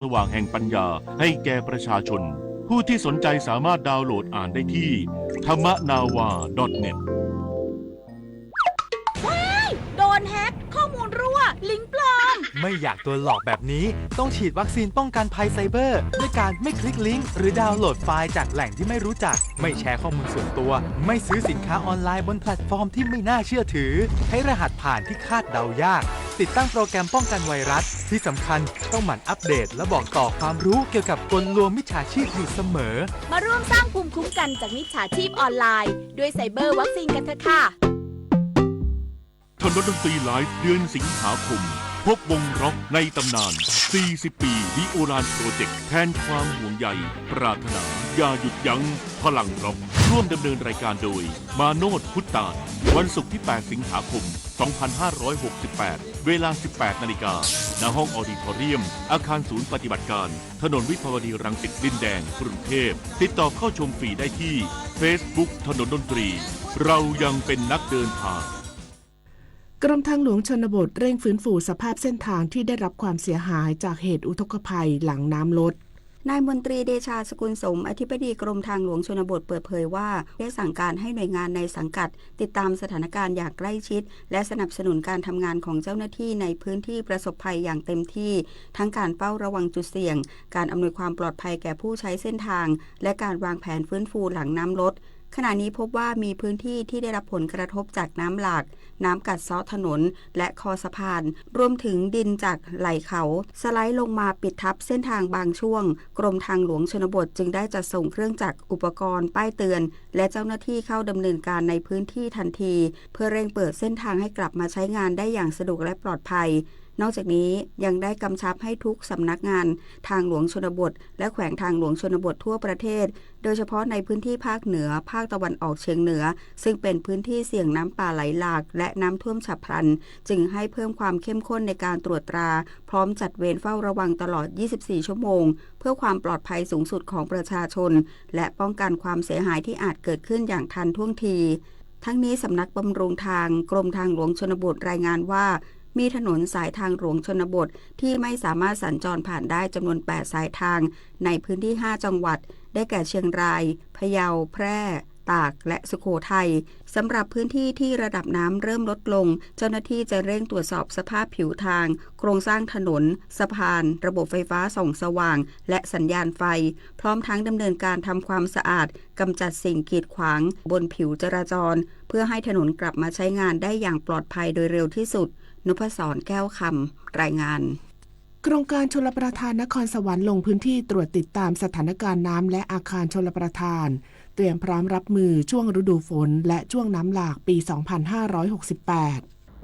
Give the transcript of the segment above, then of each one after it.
สว่างแห่งปัญญาให้แก่ประชาชน ผู้ที่สนใจสามารถดาวน์โหลดอ่านได้ที่ ธรรมนาวา ดอทเน็ต โดนแฮ็ก ข้อมูลรั่ว ลิงก์ปลอม ไม่อยากโดนหลอกแบบนี้ ต้องฉีดวัคซีนป้องกันภัยไซเบอร์ ด้วยการไม่คลิกลิงก์ หรือดาวน์โหลดไฟล์จากแหล่งที่ไม่รู้จัก ไม่แชร์ข้อมูลส่วนตัว ไม่ซื้อสินค้าออนไลน์บนแพลตฟอร์มที่ไม่น่าเชื่อถือ ใช้รหัสผ่านที่คาดเดายาก ติดตั้งโปรแกรมป้องกันไวรัส ที่สำคัญต้องหมั่นอัปเดตและบอกต่อความรู้เกี่ยวกับกลลวงมิจฉาชีพอยู่เสมอ มาร่วมสร้างภูมิคุ้มกันจากมิจฉาชีพออนไลน์ ด้วยไซเบอร์วัคซีนกันเถอะค่ะ ถนนดนตรีไลฟ์ เดือนสิงหาคม พบวงร็อกในตำนาน สี่สิบ ปี The Orion Project แทนความห่วงใย ปรารถนา อย่าหยุดยั้ง พลังร็อก ร่วมดำเนินรายการโดย มาโนช พุทธาน วันศุกร์ที่ แปด สิงหาคม สองพันห้าร้อยหกสิบแปด เวลา สิบแปด นาฬิกา ณ ห้องออดิทอเรียม อาคารศูนย์ปฏิบัติการ ถนนวิภาวดีรังสิต ดินแดง กรุงเทพฯ ติดต่อเข้าชมฟรีได้ที่ Facebook ถนนดนตรี เรายังเป็นนักเดินทาง กรมทางหลวงชนบทเร่งฟื้นฟูสภาพเส้นทางที่ได้รับความเสียหายจากเหตุอุทกภัยหลังน้ำลด นายมนตรี เดชา สกุลสม อธิบดีกรมทางหลวงชนบท เปิดเผยว่า ได้สั่งการให้หน่วยงานในสังกัด ติดตามสถานการณ์อย่างใกล้ชิด และสนับสนุนการทำงานของเจ้าหน้าที่ในพื้นที่ประสบภัยอย่างเต็มที่ ทั้งการเฝ้าระวังจุดเสี่ยง การอำนวยความปลอดภัยแก่ผู้ใช้เส้นทาง และการวางแผนฟื้นฟูหลังน้ำลด ขณะนี้พบว่ามีพื้นที่ที่ได้รับผลกระทบจากน้ำหลาก น้ำกัดเซาะถนน และคอสะพาน รวมถึงดินจากไหล่เขาสไลด์ลงมาปิดทับเส้นทางบางช่วง กรมทางหลวงชนบทจึงได้จัดส่งเครื่องจักร อุปกรณ์ป้ายเตือน และเจ้าหน้าที่เข้าดำเนินการในพื้นที่ทันที เพื่อเร่งเปิดเส้นทางให้กลับมาใช้งานได้อย่างสะดวกและปลอดภัย นอกจากนี้ยังได้กำชับให้ทุกสำนักงานทางหลวงชนบท และแขวงทางหลวงชนบททั่วประเทศ โดยเฉพาะในพื้นที่ภาคเหนือ ภาคตะวันออกเฉียงเหนือ ซึ่งเป็นพื้นที่เสี่ยงน้ำป่าไหลหลาก และน้ำท่วมฉับพลัน จึงให้เพิ่มความเข้มข้นในการตรวจตรา พร้อมจัดเวรเฝ้าระวังตลอด ยี่สิบสี่ ชั่วโมง เพื่อความปลอดภัยสูงสุดของประชาชน และป้องกันความเสียหายที่อาจเกิดขึ้นอย่างทันท่วงที ทั้งนี้สำนักบำรุงทาง กรมทางหลวงชนบทรายงานว่า มีถนนสายทางหลวงชนบทที่ไม่สามารถสัญจรผ่านได้จำนวน แปด สายทาง ในพื้นที่ ห้า จังหวัด ได้แก่เชียงราย พะเยา แพร่ ตาก และสุโขทัย สำหรับพื้นที่ที่ระดับน้ำเริ่มลดลง เจ้าหน้าที่จะเร่งตรวจสอบสภาพผิวทาง โครงสร้างถนน สะพาน ระบบไฟฟ้าส่องสว่าง และสัญญาณไฟ พร้อมทั้งดำเนินการทำความสะอาด กำจัดสิ่งกีดขวางบนผิวจราจร เพื่อให้ถนนกลับมาใช้งานได้อย่างปลอดภัยโดยเร็วที่สุด นพศร แก้วคำ รายงาน โครงการชลประทานนครสวรรค์ลงพื้นที่ตรวจติดตามสถานการณ์น้ำและอาคารชลประทาน เตรียมพร้อมรับมือช่วงฤดูฝนและช่วงน้ำหลากปี สองพันห้าร้อยหกสิบแปด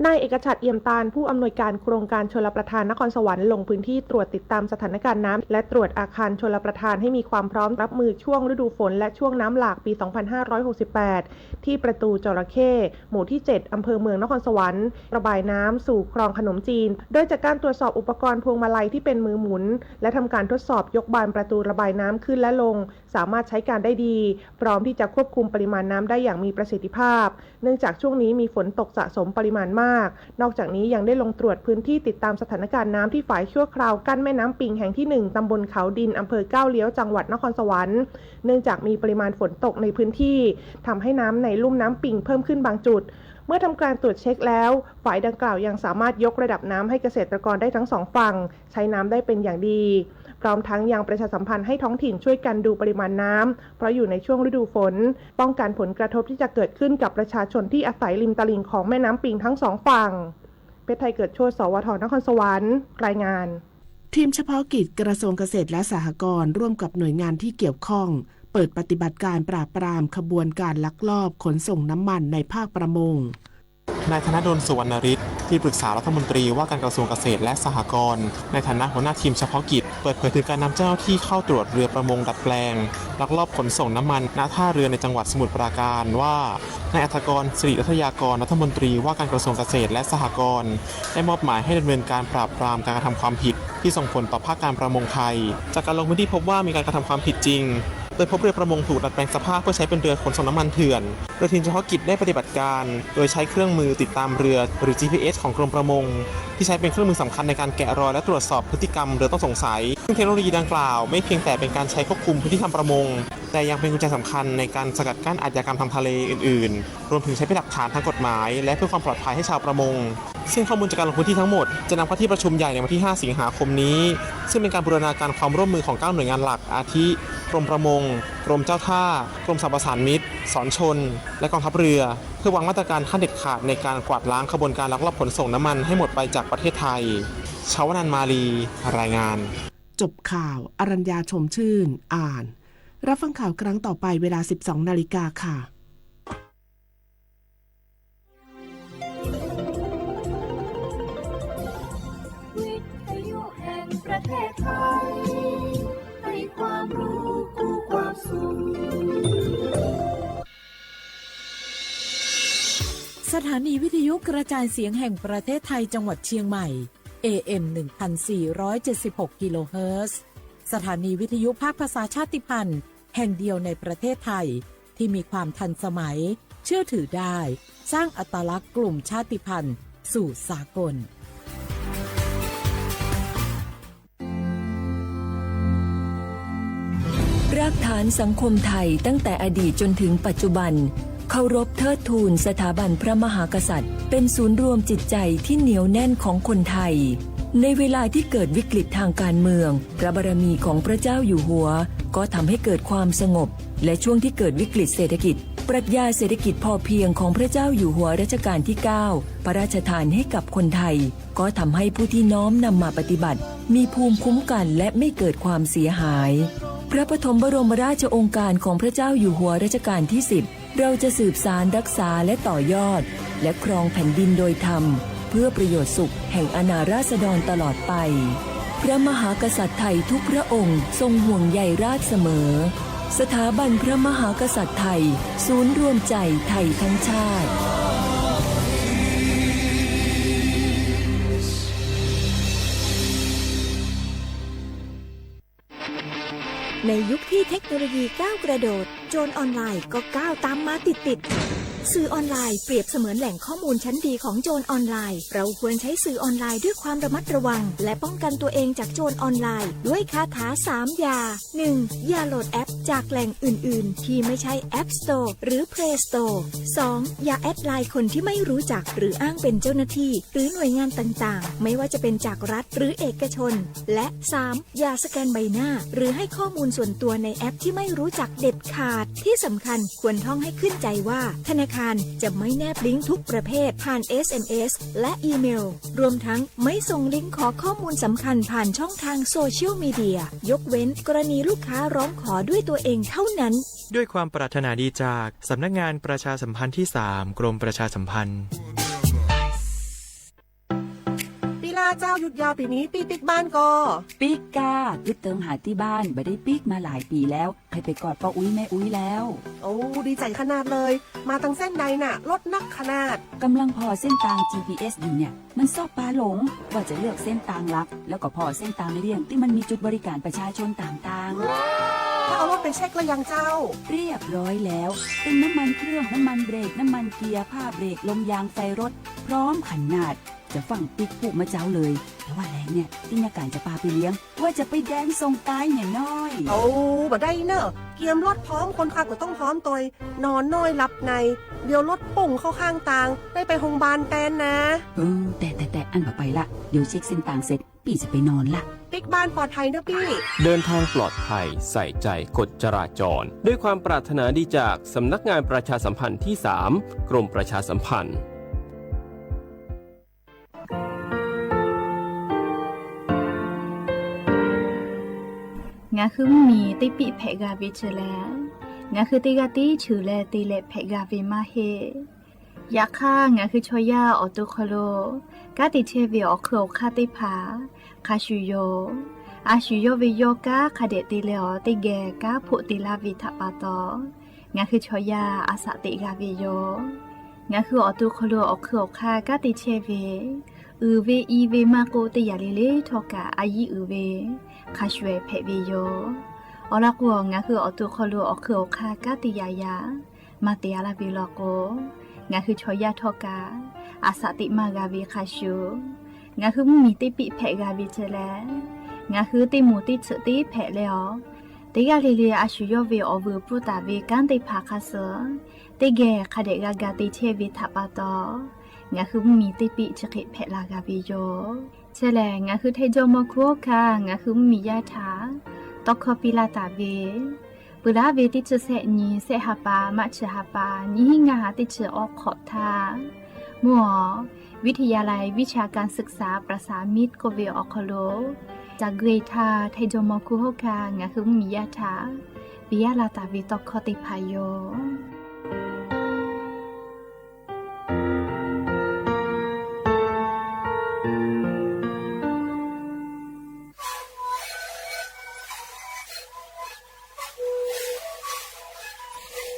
นายเอกฉัตร เอี่ยมตาน ผู้อำนวยการโครงการชลประทานนครสวรรค์ลงพื้นที่ตรวจติดตามสถานการณ์น้ำและตรวจอาคารชลประทานให้มีความพร้อมรับมือช่วงฤดูฝนและช่วงน้ำหลากปี สองพันห้าร้อยหกสิบแปด ที่ประตูจระเข้ หมู่ที่ เจ็ด อำเภอเมืองนครสวรรค์ ระบายน้ำสู่คลองขนมจีน โดยจากการตรวจสอบอุปกรณ์พวงมาลัยที่เป็นมือหมุน และทำการทดสอบยกบานประตูระบายน้ำขึ้นและลง สามารถใช้การได้ดี พร้อมที่จะควบคุมปริมาณน้ำได้อย่างมีประสิทธิภาพ เนื่องจากช่วงนี้มีฝนตกสะสมปริมาณมาก นอกจากนี้ยังได้ลงตรวจพื้นที่ติดตามสถานการณ์น้ำที่ฝายชั่วคราวกั้นแม่น้ำปิงแห่งที่ หนึ่ง ตำบลเขาดิน อำเภอก้าวเลี้ยว จังหวัดนครสวรรค์ เนื่องจากมีปริมาณฝนตกในพื้นที่ ทำให้น้ำในลุ่มน้ำปิงเพิ่มขึ้นบางจุด เมื่อทำการตรวจเช็คแล้ว ฝายดังกล่าวยังสามารถยกระดับน้ำให้เกษตรกรได้ทั้งสองฝั่ง ใช้น้ำได้เป็นอย่างดี พร้อมทั้งยังประชาสัมพันธ์ให้ท้องถิ่นช่วยกันดูปริมาณน้ำ เพราะอยู่ในช่วงฤดูฝน ป้องกันผลกระทบที่จะเกิดขึ้นกับประชาชนที่อาศัยริมตลิ่งของแม่น้ำปิงทั้งสองฝั่ง เพชรไทย เกิดโชติ สวท นครสวรรค์ รายงาน ทีมเฉพาะกิจกระทรวงเกษตรและสหกรณ์ร่วมกับหน่วยงานที่เกี่ยวข้อง เปิดปฏิบัติการปราบปรามขบวนการลักลอบขนส่งน้ำมันในภาคประมง นายธนดล สุวรรณฤทธิ์ ที่ปรึกษารัฐมนตรีว่าการกระทรวงเกษตรและสหกรณ์ ในฐานะหัวหน้าทีมเฉพาะกิจ เปิดเผยถึงการนำเจ้าหน้าที่เข้าตรวจเรือประมงดัดแปลง ลักลอบขนส่งน้ำมัน ณ ท่าเรือในจังหวัดสมุทรปราการว่า นายอัธกร สิริรัตยากร รัฐมนตรีว่าการกระทรวงเกษตรและสหกรณ์ ได้มอบหมายให้ดำเนินการปราบปรามการกระทำความผิด ที่ส่งผลต่อภาคการประมงไทย จากการลงพื้นที่พบว่ามีการกระทำความผิดจริง โดยพบเรือประมงถูกดัดแปลงสภาพเพื่อใช้เป็นเรือขนส่งน้ำมันเถื่อน โดยทีมเฉพาะกิจได้ปฏิบัติการโดยใช้เครื่องมือติดตามเรือ หรือ จีพีเอส ของกรมประมง ที่ใช้เป็นเครื่องมือสำคัญในการแกะรอยและตรวจสอบพฤติกรรมเรือต้องสงสัย ซึ่งเทคโนโลยีดังกล่าวไม่เพียงแต่เป็นการใช้ควบคุมพื้นที่ทำประมง แต่ยังเป็นกุญแจสำคัญในการสกัดกั้นอาชญากรรมทางทะเลอื่นๆ รวมถึงใช้เป็นหลักฐานทางกฎหมาย และเพื่อความปลอดภัยให้ชาวประมง ซึ่งข้อมูลจากการลงพื้นที่ทั้งหมดจะนำเข้าที่ประชุมใหญ่ในวันที่ ห้า สิงหาคมนี้ ซึ่งเป็นการบูรณาการความร่วมมือของ เก้า หน่วยงานหลัก อาทิ กรมประมง กรมเจ้าท่า กรมสรรพสานมิต สอนชน และกองทัพเรือ เพื่อวางมาตรการขั้นเด็ดขาดในการกวาดล้างขบวนการลักลอบขนส่งน้ำมันให้หมดไปจากประเทศไทย ชาวนันมาลี รายงาน จบข่าว อรัญญา ชมชื่น อ่าน รับฟังข่าวครั้งต่อไปเวลา สิบสอง นาฬิกาค่ะ วิทยุแห่งประเทศไทย ให้ความรู้คู่ความสุข สถานีวิทยุกระจายเสียงแห่งประเทศไทยจังหวัดเชียงใหม่ เอเอ็ม หนึ่งพันสี่ร้อยเจ็ดสิบหก กิโลเฮิรตซ์ สถานีวิทยุภาคภาษาชาติพันธุ์แห่งเดียวในประเทศไทย ที่มีความทันสมัย เชื่อถือได้ สร้างอัตลักษณ์กลุ่มชาติพันธุ์สู่สากล รากฐานสังคมไทยตั้งแต่อดีตจนถึงปัจจุบัน เคารพเทิดทูนสถาบันพระมหากษัตริย์ เป็นศูนย์รวมจิตใจที่เหนียวแน่นของคนไทย ในเวลาที่เกิดวิกฤตทางการเมือง พระบารมีของพระเจ้าอยู่หัว ก็ทำให้เกิดความสงบ และช่วงที่เกิดวิกฤตเศรษฐกิจ ปรัชญาเศรษฐกิจพอเพียงของพระเจ้าอยู่หัวรัชกาลที่ เก้า พระราชทานให้กับคนไทย ก็ทำให้ผู้ที่น้อมนำมาปฏิบัติ มีภูมิคุ้มกันและไม่เกิดความเสียหาย พระปฐมบรมราชโองการของพระเจ้าอยู่หัวรัชกาลที่ สิบ เราจะสืบสานรักษาและต่อยอด และครองแผ่นดินโดยธรรม เพื่อประโยชน์สุขแห่งอาณาราษฎรตลอดไป พระมหากษัตริย์ไทยทุกพระองค์ทรงห่วงใยราษฎรเสมอ สถาบันพระมหากษัตริย์ไทย ศูนย์รวมใจไทยทั้งชาติ ในยุคที่เทคโนโลยีก้าวกระโดด โจรออนไลน์ก็ก้าวตามมาติดๆ สื่อออนไลน์เปรียบเสมือนแหล่งข้อมูลชั้นดีของโจรออนไลน์ เราควรใช้สื่อออนไลน์ด้วยความระมัดระวัง และป้องกันตัวเองจากโจรออนไลน์ ด้วยคาถาสามอย่า หนึ่ง อย่าโหลดแอปจากแหล่งอื่นๆ ที่ไม่ใช่ App Store หรือ Play Store สอง อย่าแอดไลน์คนที่ไม่รู้จักหรืออ้างเป็นเจ้าหน้าที่ หรือหน่วยงานต่างๆ ไม่ว่าจะเป็นจากรัฐหรือเอกชน และ สาม อย่าสแกนใบหน้า หรือให้ข้อมูลส่วนตัวในแอปที่ไม่รู้จักเด็ดขาด ที่สำคัญควรท่องให้ขึ้นใจว่า ธนาคารจะไม่แนบลิงก์ทุกประเภทผ่าน เอสเอ็มเอส และอีเมล รวมทั้งไม่ส่งลิงก์ขอข้อมูลสำคัญผ่านช่องทางโซเชียลมีเดีย ยกเว้นกรณีลูกค้าร้องขอด้วยตัวเองเท่านั้น ด้วยความปรารถนาดีจากสำนักงานประชาสัมพันธ์ที่ สาม กรมประชาสัมพันธ์ ปีลาเจ้าหยุดยาวปีนี้ปี้ปิ๊กบ้านก่อ ปิ๊กก้า กึ๊ดเติงหาตี้บ้าน บ่ได้ปิ๊กมาหลายปีแล้ว ใค่ไปกอดป้ออุ๊ยแม่อุ๊ยแล้ว โอ้ ดีใจ๋ขนาดเลย มาตังเส้นใดน่ะ รถนักขนาด กำลังผ่อเส้นตาง จีพีเอส อยู่เนี่ย มันซอกปาหลง ว่าจะเลือกเส้นตางลัก แล้วก็ผ่อเส้นตางเลี่ยงตี้มันมีจุดบริการประชาชนต่างๆ ถ้าเอารถไปเช็คแล้วยังเจ้า เรียบร้อยแล้ว เต็มน้ำมันเครื่อง น้ำมันเบรก น้ำมันเกียร์ ผ้าเบรก ลมยาง ไฟรถ พร้อมขนาด จะฟั่งปิ๊กพูกมะเจ๊าเลย แต่ว่าแลงเนี่ย ตี้ยาก๋านจะปาไปเลี้ยง ว่าจะไปแดนส่งตายเนี่ยน้อย โอ้ บ่ได้เน่อ เกียมรถพร้อม คนขับก็ต้องพร้อมตวย นอนน้อยหลับใน เดี๋ยวรถปุ่งเข้าข้างตาง ได้ไปโฮงบาลแตนนะ เออ แต่ แต่ แต่ อั้นบ่ไปละ เดี๋ยวเช็คเส้นตางเสร็จ ปี้จะไปนอนละ ปิ๊กบ้านปลอดภัยเน่อปี้ เดินทางปลอดภัย ใส่ใจกฎจราจร ด้วยความปรารถนาดีจากสำนักงานประชาสัมพันธ์ที่ สาม กรมประชาสัมพันธ์ Ngaˬ hui mvuhˇmiˬ teˇ piˆ hpehꞈ g'a ve chi leh, ngaˬ hui teˇ g'aˇ tiˉ cheuˬ leh te leh hpehꞈ g'a ve maˇ heˆ. Yaꞈ hk'aˇ, ngaˬ hui chaw yaˇ awˬ to hk'aw lo kanˉ te chehˇ ve awˬ hk'eun awˬ hk'aˇ teˇ hpaˍ hk'a shuˍ yoˬ. A shuˍ yawˇ ve yawˇ kanˉ hk'a dehꞈ te leh awˬ teˇ geh kanˉ hpoˆ te laˇ ve htaꞈ pa taw, ngaˬ hui chaw yaˇ a shaꞈ teꞈ g'a ve yoˬ. Ngaˬ hui awˬ to hk'aw lo awˬ hk'eun awˬ hk'aˇ kanˉ te chehˇ ve, uiˍ ve i ve maˇ k'oˆ, teˇ yanˇ le le htawˇ kaꞈ a yiˉ uiˍ ve hk'a shuˍ hpehꞈ ve yoˬ. Awˬ lawn k'o, ngaˬ hui awˬ to hk'aw lo awˬ hk'eun awˬ hk'aˇ kanˉ te yaꞈ yaꞈ maˇ te a laˇ ve law k'o, ngaˬ hui chaw yaˇ htawˇ kaꞈ a shaꞈ teꞈ maˇ g'a ve hk'a shuˍ, ngaˬ hui mvuhˇmiˬ teˇ piˆ hpehꞈ g'a ve ceh leh, ngaˬ hui teˇ moˍ teˇ tsuhꞈ teˇ hpehꞈ leh awˬ, teˇ g'aˇ le le a shu yawˇ ve awˬ vuiˬ pfuhˇ taˍ ve kanˉ teˇ hpaˍ hk'a suh teˇ geh hk'a dehꞈ g'a ga te chehˇ ve htaꞈ pa taw, ngaˬ hui mvuhˇmiˬ teˇ piˆ chi hk'e hpehꞈ la g'a ve yoˬ. Chi lehˬ, ngaˬ hui Htaiˇ jawˇmawˇ hkunˉ hawˉ hkanˇ ngaˬ hui mvuhˇmiˬ yaˇ htaꞈ tawˇ hkawˇ piˇ laˇ taˍ ve, peuˬ laˇ ve teˇ chi sehˆ nyi sehˆ ha pa, March ha pa, nyiˇ hinˉ ngaˇ ha teˇ chi awˬ hk'awꞈ htaˇ, mvuhˇ awˬ วิทยาลัยวิชาการศึกษา ประสานมิตร k'oˆ ve awˬ hk'aw lo, ca gui htaˇ Htaiˇ jawˇmawˇ hkunˉ hawˉ hkanˇ ngaˬ hui mvuhˇmiˬ yaˇ htaꞈ piˇ laˇ taˍ ve tawˇ hkawˇ teˇ hpaˍ yoˬ.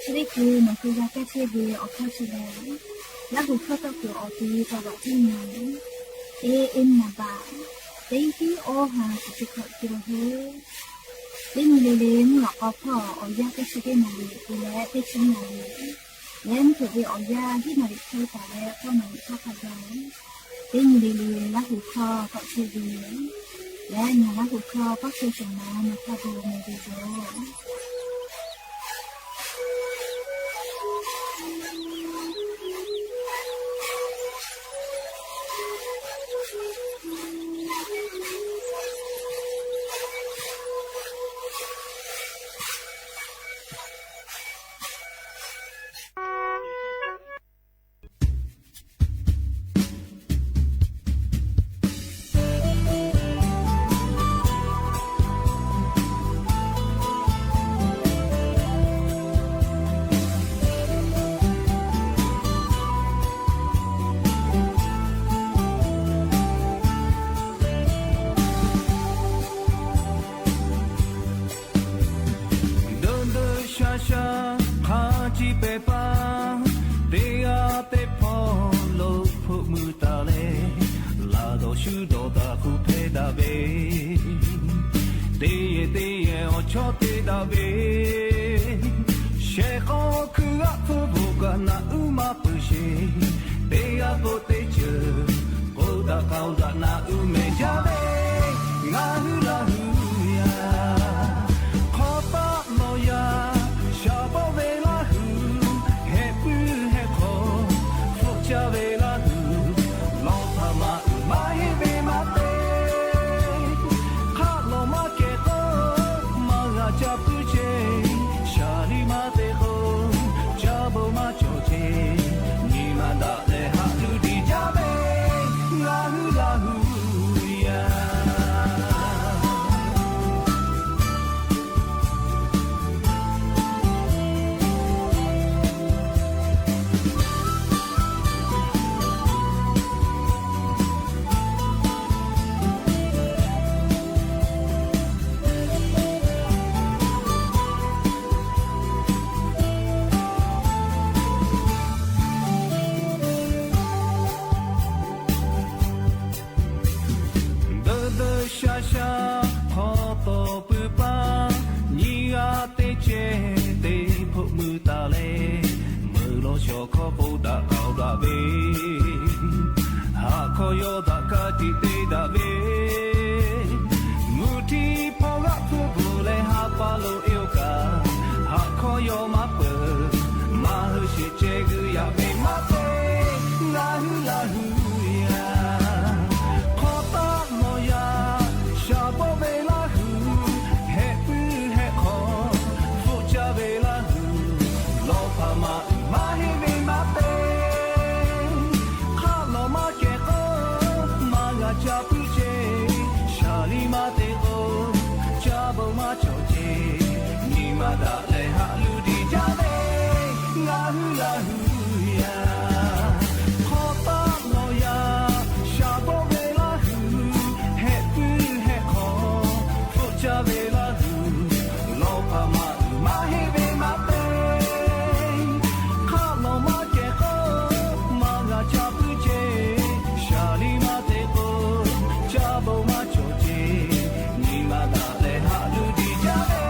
Chi teˇ hkui nawˬ hui g'a kaˇ chehˇ ve awˬ hkawˇ chi lehˬ, Laˇ huˍ hkawˇ tawˇ kuiˬ awˬ te taˍ vaꞈ teˇ nyi, teˇ eˉ naˍ baꞈ teˇ hiˉ awˇ ha chi teˇ hkawꞈ te la hoˉ. Teˇ nyi le le mvuhˇ lawꞈ k'aw hpawˇ awˬ yanˇ teˇ chi teˇ naˍ riˍ te leh teˇ chi naˍ riˍ leh mvuhˇ hpeuꞈ ve awˬ yanˇ hiˉ naˍ riˍ hk'e taˍ leh k'awˇ naˍ riˍ hk'aˇ hk'a gaˬ, teˇ nyi le le Laˇ huˍ hkawˇ tawˆ chehˇ ve leh ngaˬ Laˇ huˍ hkawˇ kawˇ hk'e shawˍ ma nawˬ hk'a gaˬ meh ve yoˬ. Dawˇ dawˇ sha sha hk'a ciˇ pehˍ paˇ, teˇ g'aˇ teˇ hpawˇ lo hpoˆ mui taˍ leh, laꞈ dawˬ shu dawˬ daꞈ hk'u hpehˇ daꞈ ve, teˇ yehˬ teˇ yehˬ awˬ chawˇ te daꞈ ve, shehˍ k'aw hkui g'aˆ hpfuhˇ bvuhꞈ kaꞈ naꞈ uˉ maˇ peuˬ sheˍ, teˇ g'aˇ k'o teˇ ceuˬ k'oˆ daꞈ k'aoˍ daꞈ naꞈ uˉ mehˍ jaˇ ve, ngaˬ hui Laˇ huˍ yaˇ hk'aw taˆ lawˬ yaˇ, shaˍ bawˆ ve Laˇ huˍ, hehꞈ puiˉ hehꞈ hk'aw, hpfuhˆ caˇ ve Laˇ huˍ, lawˬ hpaˍ maꞈ uiˍ maˇ heˆ ve maˇ te. Hk'aˆ lawˬ maˇ kehˬ k'o, maˇ g'a ca puiˉ ceˇ, shaˍ liˇ maˇ te k'o, caˇ bon maˇ cawˬ ceˇ, nyi ma daꞈ leh haꞈ tuˬ tiˍ jaˇ ve, ngaˬ hui Laˇ huˍ yaˇ. Dawˇ dawˇ sha sha hk'aw tawˍ pui paˇ, nyiˇ g'aˇ teˇ cehˇ te hpoˆ mui taˍ leh, meuˬ law shawˍ hkawˇ k'oˆ daꞈ k'aoˍ daꞈ ve, haꞈ hk'aw yawˇ daꞈ kaˇ tiꞈ te daꞈ ve, mvuhˇ htiˇ hpawˇ g'aˆ hpfuhˇ bvuhꞈ leh ha pa lo eˬ oˇ kaꞈ, haꞈ hkawˇ yawˇ maˇ peuˬ, maˇ hui sheˍ ceh g'uiˬ yaꞈ ve maˇ te, ngaˬ hui Laˇ huˍ yaˇ. Hk'aw taˆ lawˬ yaˇ, shaˍ bawˆ ve Laˇ huˍ, hehꞈ puiˉ hehꞈ hk'aw, hpfuhˆ caˇ ve Laˇ huˍ, lawˬ hpaˍ maꞈ uiˍ maˇ heˆ ve maˇ te. Hk'aˆ lawˬ maˇ kehˬ k'o, maˇ g'a ca puiˉ ceˇ, shaˍ liˇ maˇ te k'o, caˇ bon maˇ cawˬ ceˇ, nyi ma daꞈ leh haꞈ luˬ tiˍ jaˇ ve, ngaˬ hui Laˇ huˍ yaˇ. Hk'aw taˆ lawˬ yaˇ, shaˍ bawˆ ve Laˇ huˍ, hehꞈ puiˉ hehꞈ hk'aw, hpfuhˆ caˇ ve Laˇ huˍ, lawˬ hpaˍ maꞈ uiˍ maˇ heˆ ve maˇ te. Hk'aˆ lawˬ maˇ kehˬ k'o, maˇ g'a ca puiˉ ceˇ, shaˍ liˇ maˇ te k'o, caˇ bon maˇ cawˬ ceˇ, nyi ma daꞈ leh haꞈ luˬ tiˍ jaˇ ve,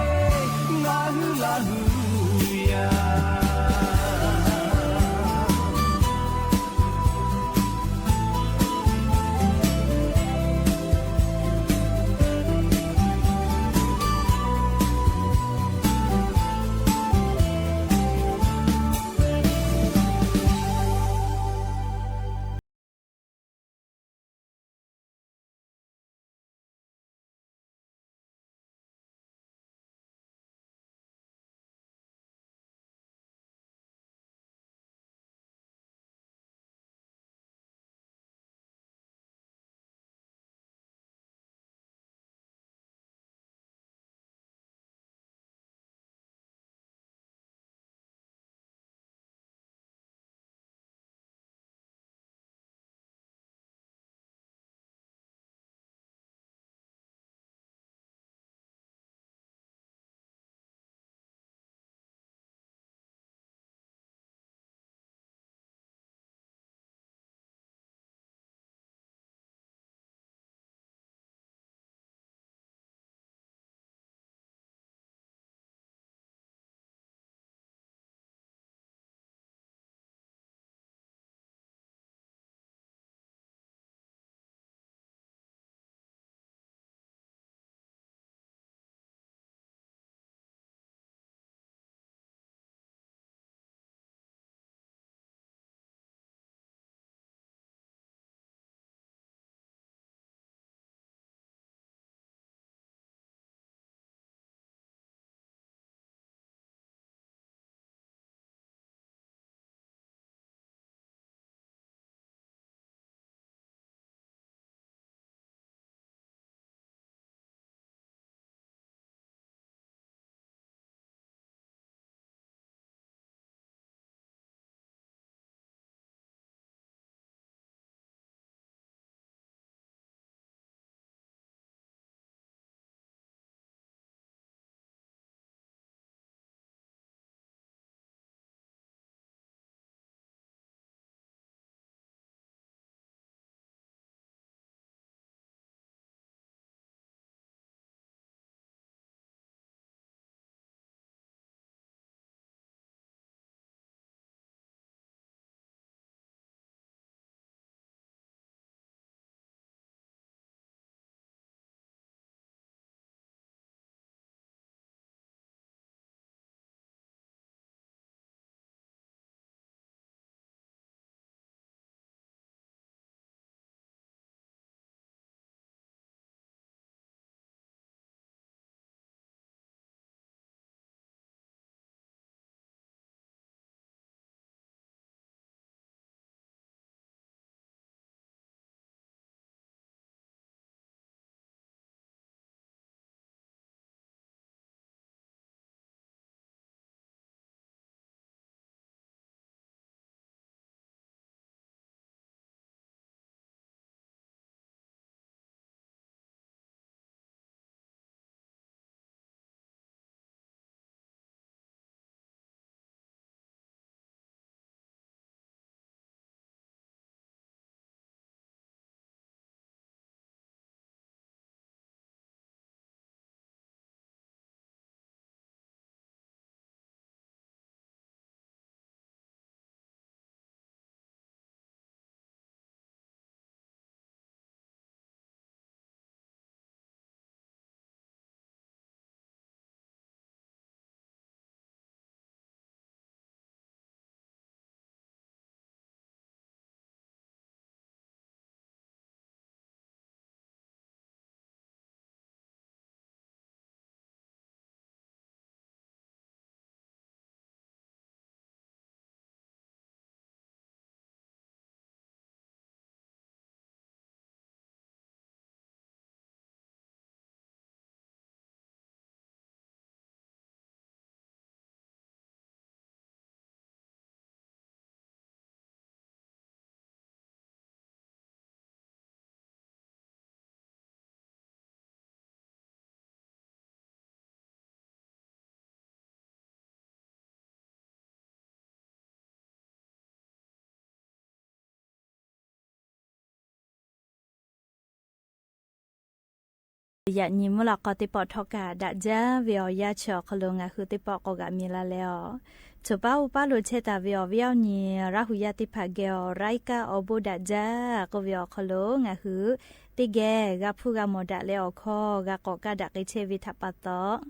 Yaꞈ nyi mvuhˇ lawꞈ k'aw teˇ pawˆ htawˇ kaꞈ daꞈ jaˇ ve awˬ yanˇ chi awˬ hk'aw lo ngaˬ hui teˇ pawˆ k'awꞈ g'aꞈ mi la leh a, choˬ paˉ uˉ paˉ lo chehˇ taˍ ve awˬ viˉ awˬ nyi Laˇ hu yaˇ teˇ hpaˍ geh awˬ Raiˉ kaˆ awˬ bon daꞈ jaˇ k'oˆ ve awˬ hk'aw lo ngaˬ hui teˇ geh g'a hpuˇ g'a mawˬ daꞈ leh awˬ hkawˇ g'a k'awꞈ kaˇ daꞈ k'ai chehˇ ve htaꞈ pa taw,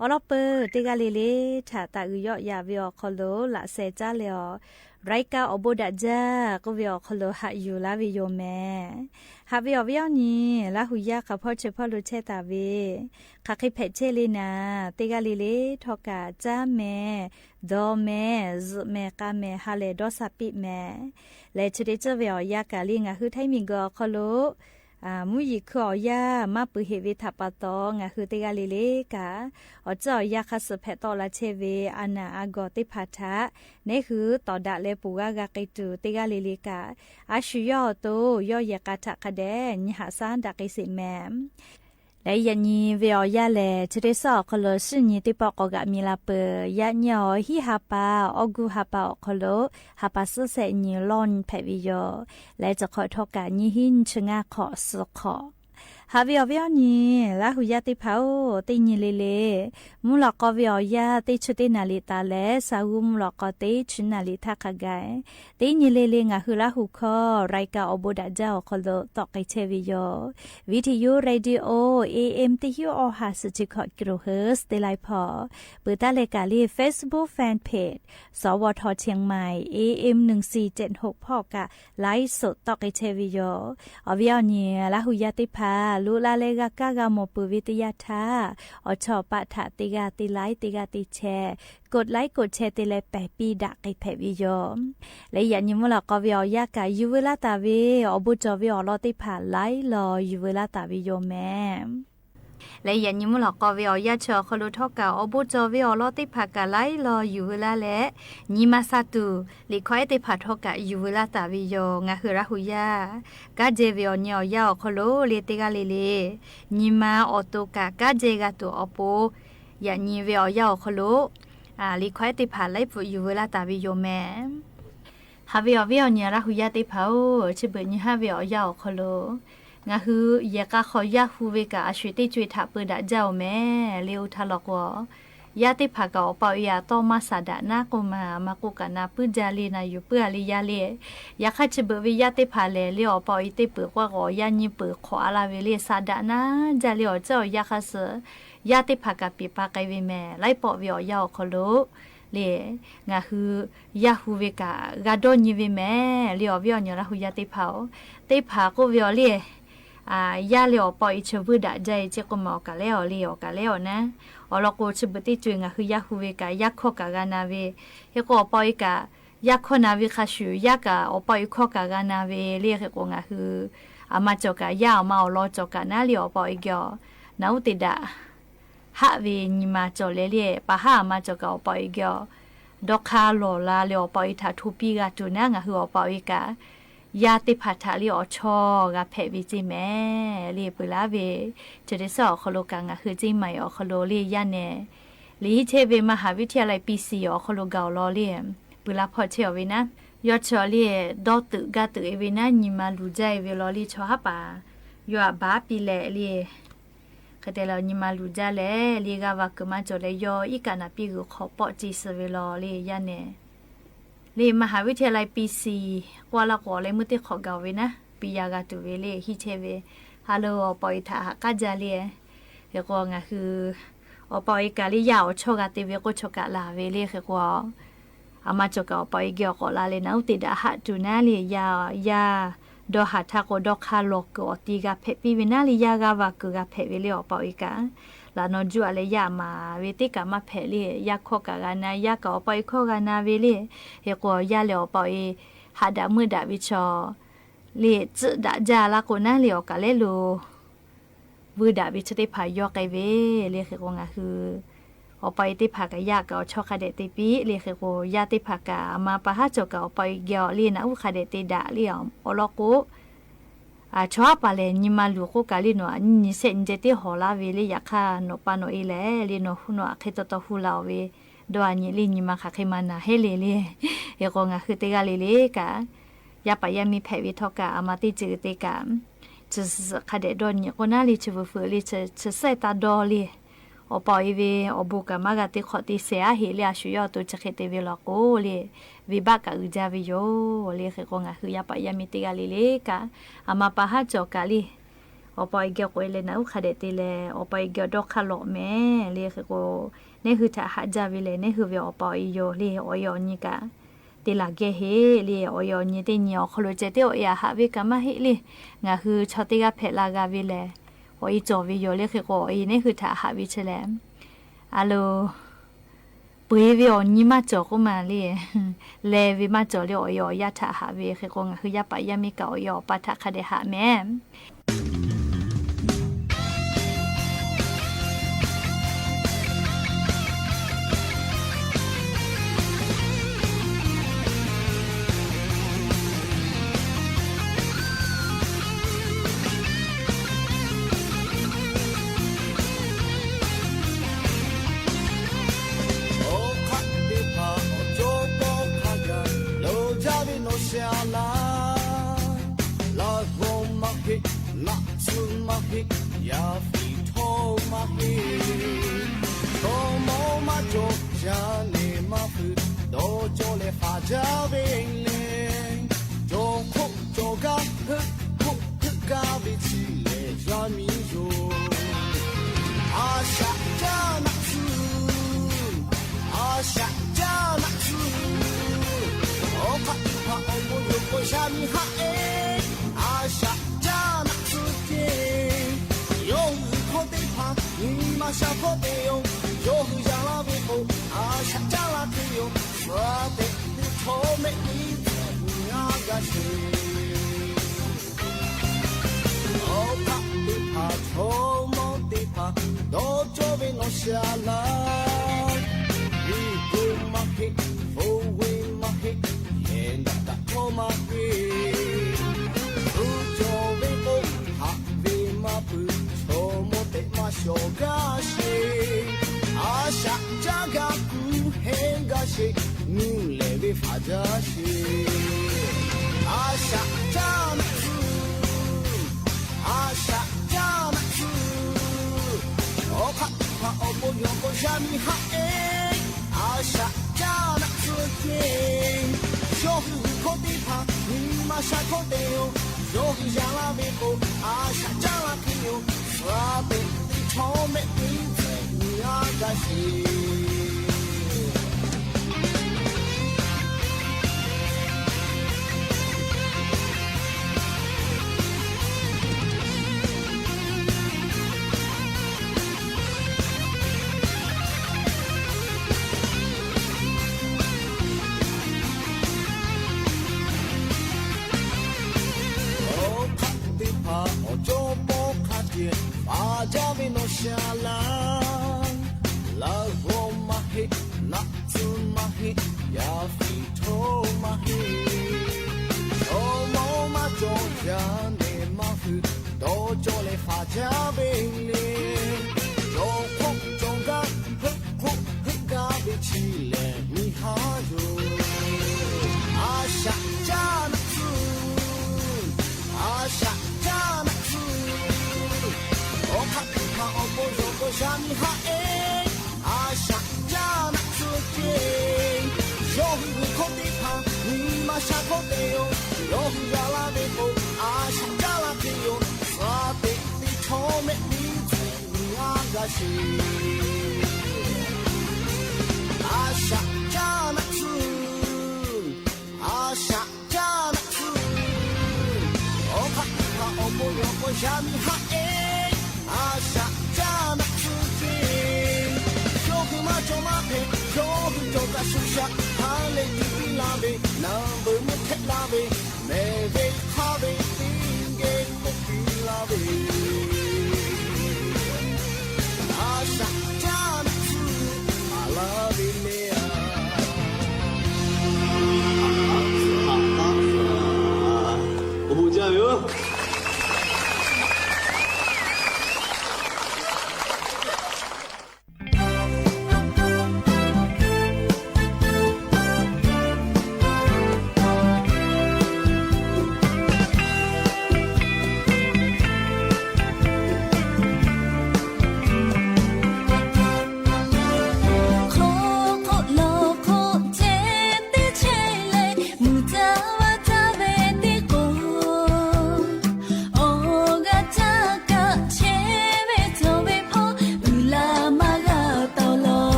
awˬ lawn peuˬ teˇ g'aˇ le le htaꞈ taˍ uiˍ yawˆ yaꞈ ve awˬ hk'aw lo laꞈ sheh caˉ leh a, Raiˉ kaˆ awˬ bon daꞈ jaˇ k'oˆ ve awˬ hk'aw lo haꞈ yuˬ laˇ ve yoˬ mehˍ. Haꞈ ve awˬ viˉ awˬ nyi Laˇ hu yaˇ hk'aˬ hpawˇ chi hpawˇ lo chehˇ taˍ ve, hk'aˬ hk'e hpehꞈ chehˇ le naˍ, teˇ g'aˇ le le htawˇ kaꞈ caˉ mehˍ, dawˬ mehˍ, zuhꞈ mehˍ, k'a mehˍ, ha lehˬ dawˇ sha piˇ mehˍ. Lehˬ chi teˇ ceuˬ ve awˬ yanˇ kaꞈ le ngaˬ hui htaiˇ miˬguiˬ awˬ hk'aw lo mvuhˇ yeˬ hkui awˬ yanˇ maˇ peuˬ heꞈ ve htaꞈ pa taw, ngaˬ hui teˇ g'aˇ le le kaꞈ awˬ ceuˬ awˬ yanˇ hk'a suhˍ hpehꞈ tawˆ la chehˇ ve a naˬ a gawˬ teˇ hpaˍ htaꞈ neˉ hui tawˍ daꞈ leh ponˬ g'aˇ g'a k'ai tuˬ, teˇ g'aˇ le le kaꞈ a shu yawˇ awˬ to yawˇ yehˬ k'a htaꞈ hk'a dehꞈ nyi haꞈ shaˉ daꞈ k'ai sheˍ mehˍ. Leh yaꞈ nyi ve awˬ yanˇ lehˬ, chi teˇ suhˉ awˬ hk'aw lo suhˉ nyi teˇ pawˆ k'awꞈ g'aꞈ mi la peuˬ. Yaꞈ nyi awˬ hiˉ ha pa, August ha pa awˬ hk'aw lo ha pa suhˉ shehˆ nyi lawˇ hpehꞈ ve yoˬ. Leh chi hk'awꞈ htawˇ kaꞈ nyiˇ hinˉ nyiˇ chi ngaˇ hk'awꞈ suhˍ hk'awꞈ. Haꞈ ve awˬ viˉ awˬ nyi Laˇ hu yaˇ teˇ hpaˍ-oˬ, teˇ nyi le le mvuhˇ lawꞈ k'aw ve awˬ yanˇ teˇ chi teˇ naˍ liꞈ taˍ leh, sa g'uˇ mvuhˇ lawꞈ k'aw teˇ chi naˍ liꞈ htaˇ hk'a gaˬ, teˇ nyi le le ngaˬ hui Laˇ hu hkawˇ Raiˉ kaˆ awˬ bon daꞈ jaˇ awˬ hk'aw lo tawˆ k'ai chehˇ ve yoˬ. Video Radio A M teˇ hinˉ awˬ ha suhˍ chi hkawꞈ kilohertz teˇ laiˉ hpawˇ, peuˬ taˉ leh kaꞈ le Facebook fan page สวท เชียงใหม่ A M หนึ่งสี่เจ็ดหก hpawˇ kaꞈ live สด tawˆ k'ai chehˇ ve yoˬ. Awˬ viˉ awˬ nyi Laˇ hu yaˇ teˇ hpaˍ loꞈ la leh g'a kaˇ g'a mawˬ peuˬ ve teˇ yanˇ htaˇ, awˬ chawˇ awˬ paˆ htaꞈ teˇ g'aˇ teˇ like teˇ g'aˇ teˇ share, กดไลค์ กดแชร์ te leh pehˬ piˇ daꞈ k'ai hpehꞈ ve yoˬ. Leh yaꞈ nyi mvuhˇ lawꞈ k'aw ve awˬ yanˇ kaꞈ yuˬ veu laˇ taˍ ve awˬ bon cawˬ ve awˬ lawn teˇ hpaˍ live law yuˬ veu laˇ taˍ ve yoˬ mehˍ. Leh yaꞈ nyi mvuhˇ lawꞈ k'aw ve awˬ yanˇ chi awˬ hk'aw lo htawˇ kaꞈ awˬ bon cawˬ ve awˬ lawn teˇ hpaˍ kaꞈ live law yuˬ veu laˇ leh, nyi ma sha tuˬ liꞈ hkawˇ ehˉ teˇ hpaˍ htawˇ kaꞈ yuˬ veu laˇ taˍ ve yoˬ. Ngaˬ hui Laˇ hu yaˇ kanˉ jehˇ ve awˬ nyi awˬ yanˇ awˬ hk'aw lo le teˇ g'aˇ le le nyi ma awˬ to kaꞈ kanˉ jehˇ g'a tuˬ awˬ pon, yaꞈ nyi ve awˬ yanˇ awˬ hk'aw lo liꞈ hkawˇ ehˉ teˇ hpaˍ live pfuhꞈ yuˬ veu laˇ taˍ ve yoˬ mehˍ. Haꞈ ve awˬ viˉ awˬ nyi Laˇ hu yaˇ teˇ hpaˍ-oˬ, chi beuꞈ nyi haˉ ve awˬ yanˇ awˬ hk'aw lo ngaˬ hui yehˬ k'a hk'aw yaˇ hu ve kaꞈ a sho-eˬ teˇ co-eˬ htaꞈ peu daꞈ jaˇ-oˬ mehˍ le. Oˇ htaˇ law k'o, yaˇ teˇ hpaˍ kaꞈ awˬ pa awˬ e a tawˇ maˇ shaˍ daꞈ naˉ k'oˆ ma, maˇ k'oˆ kaꞈ na puiˉ jaˇ le, na yuˬ puiˉ a le yaˇ le. Yaꞈ hk'aˇ chi beuꞈ ve yaˇ teˇ hpaˍ lehˬ le awˬ pa awˬ e teˇ peuˬ k'o k'o awˬ yaˇ nyiˇ peuˬ hk'awꞈ a la ve le, shaˍ daꞈ naˉ jaˇ le awˬ ceuˬ awˬ yanˇ hk'a suhˍ yaˇ teˇ hpaˍ kaꞈ peˍ pa k'ai ve mehˍ. Laiˉ pawˆ ve awˬ yanˇ awˬ hk'aw lo le ngaˬ hui yaˇ hu ve kaꞈ g'a dawˇ nyi ve mehˍ le. Awˬ viˉ awˬ nyi Laˇ hu yaˇ teˇ hpaˍ-oˬ, teˇ hpaˍ k'oˆ ve awˬ le, yaˇ leh awˬ pa awˬ e chi vuiˇ daꞈ jaˇ e ceˇ k'oˆ ma awˬ kaˬ lehˉ awˬ le awˬ kaˬ lehˉ awˬ naˉ. Awˬ lawn k'o, chi beuꞈ teˇ co-eˬ ngaˬ hui yaˇ hu ve kaꞈ yaˇ hkawˇ kaꞈ g'a na ve, hk'e k'o awˬ pa awˬ e kaꞈ yaˇ hkawˇ na ve hk'a shuˍ, yaˇ kaꞈ awˬ pa awˬ e hkawˇ kaꞈ g'a na ve le. Hk'e k'o ngaˬ hui aˬ ma cawˬ kaꞈ, yaˇ aˬ ma awˬ lawn cawˬ kaꞈ naˉ le awˬ pa awˬ e geh awˬ naˍ uˉ te daꞈ haˆ ve nyi ma cawˬ leh le, pa haˉ aˬ ma cawˬ kaꞈ awˬ pa awˬ e geh awˬ dawˇ hk'aˇ lawˬ la leh awˬ pa awˬ e htaꞈ hto piˇ g'a tuˬ naˉ, ngaˬ hui awˬ pa awˬ e kaꞈ yaˇ teˇ hpaˍ htaꞈ le awˬ chawˇ g'a hpehꞈ ve ceˇ mehˍ le. Peuˬ laˇ ve chi teˇ suhˉ awˬ hk'aw lo kaꞈ ngaˬ hui ceˇ ma-eˬ awˬ hk'aw lo le yaˇ nehˬ liꞈ hiˆ chehˇ ve มหาวิทยาลัย ปีสี่ awˬ hk'aw lo gaˬ awˬ lawn le peuˬ la hpawˇ chehˇ awˬ ve naˉ, yawˇ chi awˬ le dawˇ teuꞈ gaˇ teuꞈ e ve naˉ, nyi ma luˬ jaˇ e ve law le chaw haˉ paˍ yawˇ aꞈ baˉ piˇ leh le hk'e te leh nyi ma luˬ jaˇ leh le g'aˇ va kuiˬ maˇ cawˬ leh yawˇ iˉ kaˆ naˍ piˇ g'uiˬ hk'awꞈ pawˆ ce suh ve law le yaˇ nehˬ le มหาวิทยาลัย ปีสี่ k'oˆ a laˇ k'o awˬ leh meuˇ teˇ hk'awꞈ gaˬ awˬ ve naˉ, piˇ yaˇ g'a tuˬ ve le hiˆ chehˇ ve. Ha lehˬ awˬ pa awˬ e htaꞈ haꞈ k'aˉ jaˇ le. Hk'e k'o ngaˬ hui awˬ pa awˬ e kaꞈ le yaˇ awˬ chawˇ g'a te ve k'oˆ chaw kaꞈ laˬ ve le. Hk'e k'o aˬ ma cawˬ kaꞈ awˬ pa awˬ e geh awˬ k'awꞈ la leh naˉ uˉ te daꞈ haˆ tuˬ naˉ le yaˇ, yaˇ dawˇ haˍ htaˇ k'o dawˇ hk'aˇ lawˬ kuiˬ awˬ ti g'a hpehꞈ piˇ ve naˉ le, yaˇ g'aˇ va kuiˬ g'a hpehꞈ ve le. Awˬ pa awˬ e kaꞈ laꞈ naw juˇ a leh yaˇ aˬ ma ve teˇ kaꞈ maˇ hpehꞈ le, yaˇ hkawˇ kaꞈ g'a na, yaˇ kaꞈ awˬ pa awˬ e hkawˇ g'a na ve le. Hk'e k'o yaˇ leh awˬ pa awˬ e haꞈ daꞈ meuˇ daꞈ ve chaw le tcuhˆ daꞈ jaˇ laˇ k'o naˉ le awˬ kaˬ lehˉ lo vuiˇ daꞈ ve chi teˇ hpaˍ yawˇ k'ai ve le. Hk'e k'o ngaˬ hui awˬ pa awˬ e teˇ hpaˍ kaꞈ yaˇ kaꞈ awˬ chawˇ hk'a dehꞈ te piˇ le. Hk'e k'o yaˇ teˇ hpaˍ kaꞈ aˬ ma pa haˉ cawˬ kaꞈ awˬ pa awˬ e geh awˬ le naˉ uˉ hk'a dehꞈ te daꞈ le. Awˬ lawn k'o, chaw haˉ paˍ lehˬ nyi ma luˬ k'oˆ kaꞈ le nawˬ aꞈ nyi nyi shehˆ nyi jehˇ teˇ hawˬ laˇ ve le. Yaꞈ hk'aˇ nawˬ pa nawˬ e lehˬ le nawˬ hui nawˬ aꞈ hk'e taw taw hu la-oˬ ve dawˇ a nyi le nyi ma hk'aˬ hk'e ma naˬ heˆ le le. Hk'e k'o ngaˬ hui teˇ g'aˇ le le kaꞈ yaˇ paˍ yaˇ miˇ hpehꞈ ve htawˇ kaꞈ aˬ ma teˇ ceuˬ te kaꞈ Chi suhˍ hk'a dehꞈ dawˇ nyi k'o naˉ le, chi veuꞈ feuꞈ le, chi suhˍ saiˉ taˇ dawˇ le. Awˬ pa awˬ e ve awˬ bon kaꞈ maˇ g'a te hk'awꞈ te shehˍ aˉ heꞈ le, a shu yawˇ awˬ to chi hk'e te ve law k'o le, venˇbaˆ kaꞈ uiˍ jaˇ ve yoˬ le. Hk'e k'o ngaˬ hui yaˇ paˍ yaˇ miˇ teˇ g'aˇ le le kaꞈ, aˬ ma pa haˉ cawˬ kaꞈ le, awˬ pa awˬ e geh k'oꞈ e leh naꞈ uˉ hk'a dehꞈ te leh, awˬ pa awˬ e geh awˬ dawˇ hk'aˇ lawꞈ mehˍ le. Hk'e k'o, neˉ hui htaꞈ haꞈ jaˇ ve lehˬ, neˉ hui ve awˬ pa awˬ e yoˬ le. Awˬ e awˬ nyi kaꞈ te laˬ geh heˆ le. Awˬ e awˬ nyi teˇ nyi awˬ hk'aw lo ceh tiˉ awˬ e aꞈ haꞈ ve kaꞈ maˇ heˆ le. Ngaˬ hui chaw teˇ g'aˇ hpehꞈ la g'a ve lehˬ, awˬ e cawˬ ve yoˬ le. Hk'e k'o, awˬ e neˉ hui htaꞈ haꞈ ve chi lehˬ, a lo, peu eˬ ve awˬ nyi maˇ cawˬ k'oˆ ma le. Leh ve maˇ cawˬ le. Awˬ e awˬ yaˇ htaꞈ haꞈ ve. Hk'e k'o, ngaˬ hui yaˇ paˍ yaˇ miˇ kaꞈ awˬ e awˬ pa htaꞈ hk'a dehꞈ haꞈ mehˍ. Awˬ hk'aˆ teˇ hpaˍ awˬ cawˇ pawˆ hk'a gaˬ lo jaˇ ve nawˬ sha laˇ. Laˇ g'awˇ maˇ heˆ, naˆ tsuhˇ maˇ heˆ, yaˇ fiˍ htawˇ maˇ heˆ. Chaw mawˇ maˇ cawˬ, yaˇ nehˬ maˇ feu, dawˇ cawˇ leh faˍ jaˇ ve le. Cawˬ hk'oˆ cawˬ gaˇ, heuˆ hk'oˆ heuˆ gaˇ ve chi lehˬ yaˇ miˇ yoˬ. A shaꞈ caˇ naˆ tsuhˇ, a shaꞈ caˇ naˆ tsuhˇ. Awˬ hk'aˆ teˇ hpaˍ awˬ bon yoˬ k'o, yaˇ miˇ haˆ e, a shaꞈ caˇ naˆ tsuhˇ ceˇ. Yawˇ hui hkawˇ teˇ hpaˍ nyi ma sha hkawˇ te yoˬ. Yawˇ hui yaꞈ laˇ ve k'o, a shaꞈ caˇ laˇ hk'e yoˬ. Suh teꞈ teˇ chaw mehˆ teˇ tcuhꞈ nyi a gaˇ sheˍ. Awˬ hk'aˆ teˇ hpaˍ chaw mawˇ teˇ hpaˍ dawˇ cawˇ ve nawˬ sha laˇ. Liꞈ gu maˇ heˆ, hpu ve maˇ heˆ, yehˬ daꞈ daꞈ htawˇ maˇ heˆ. Hpu cawˬ ve k'o, haꞈ ve maˇ peuˬ, chaw mawˇ tehꞈ maˇ shawˍ gaˇ sheˍ. A shaꞈ caˇ gaˇ kuˬ heˆ gaˇ sheˍ. Nuˇ lehˬ ve faˍ jaˇ sheˍ. A shaꞈ caˇ naˆ tsuhˇ, a shaꞈ caˇ naˆ tsuhˇ. Awˬ hk'aˆ teˇ hpaˍ awˬ bon yoˬ k'o, yaˇ miˇ haˆ e, a shaꞈ caˇ naˆ tsuhˇ ceˇ. Yawˇ hui hkawˇ teˇ hpaˍ nyi ma sha hkawˇ te yoˬ. Yawˇ hui yaꞈ laˇ ve k'o, a shaꞈ caˇ laˇ hk'e yoˬ. Suh teꞈ teˇ chaw mehˆ teˇ tcuhꞈ nyi a gaˇ sheˍ. Awˬ hk'aˆ teˇ hpaˍ awˬ cawˇ pawˆ hk'a ceh faˍ jaˇ ve nawˬ sha laˇ. Laˇ g'awˇ maˇ heˆ, naˆ tsuhˇ maˇ heˆ, yaˇ fiˍ htawˇ maˇ heˆ. Chaw mawˇ maˇ cawˬ, yaˇ nehˬ maˇ feu, dawˇ cawˇ leh faˍ jaˇ ve le. Cawˬ hk'oˆ cawˬ gaˇ, heuˆ hk'oˆ heuˆ gaˇ ve chi lehˬ miˇ haˉ yoˬ. A shaꞈ caˇ naˆ tsuhˇ, a shaꞈ caˇ naˆ tsuhˇ. Awˬ hk'aˆ teˇ hpaˍ awˬ bon yoˬ k'o, yaˇ miˇ haˆ e, a shaꞈ caˇ naˆ tsuhˇ ceˇ. Yawˇ hui ve hkawˇ teˇ hpaˍ nyi ma sha hkawˇ te yoˬ. Yawˇ hui yaꞈ laˇ ve k'o, a shaꞈ caˇ laˇ hk'e yoˬ. Suh teꞈ teˇ chaw mehˆ teˇ tcuhꞈ nyi a gaˇ sheˍ. A shaꞈ caˇ naˆ tsuhˇ, a shaꞈ caˇ naˆ tsuhˇ. Awˬ hk'aˆ teˇ hpaˍ awˬ bon yoˬ k'o, yaˇ miˇ haˆ e, a shaꞈ caˇ naˆ tsuhˇ ceˇ. Yawˇ hui maˇ cawˬ maˇ hpehꞈ, yawˇ hui cawˬ kaꞈ shuˍ shaꞈ, ha lehˬ tiˇ piˇ la ve, naˍ beuꞈ meuˇ hkehˆ la ve, mehˬ ve hk'aˇ ve teˇ geh k'oˆ piˇ la ve, a shaꞈ caˇ naˆ tsuhˇ maˍ laˇ ve le. Awˬ bon jaˇ ve yoˬ.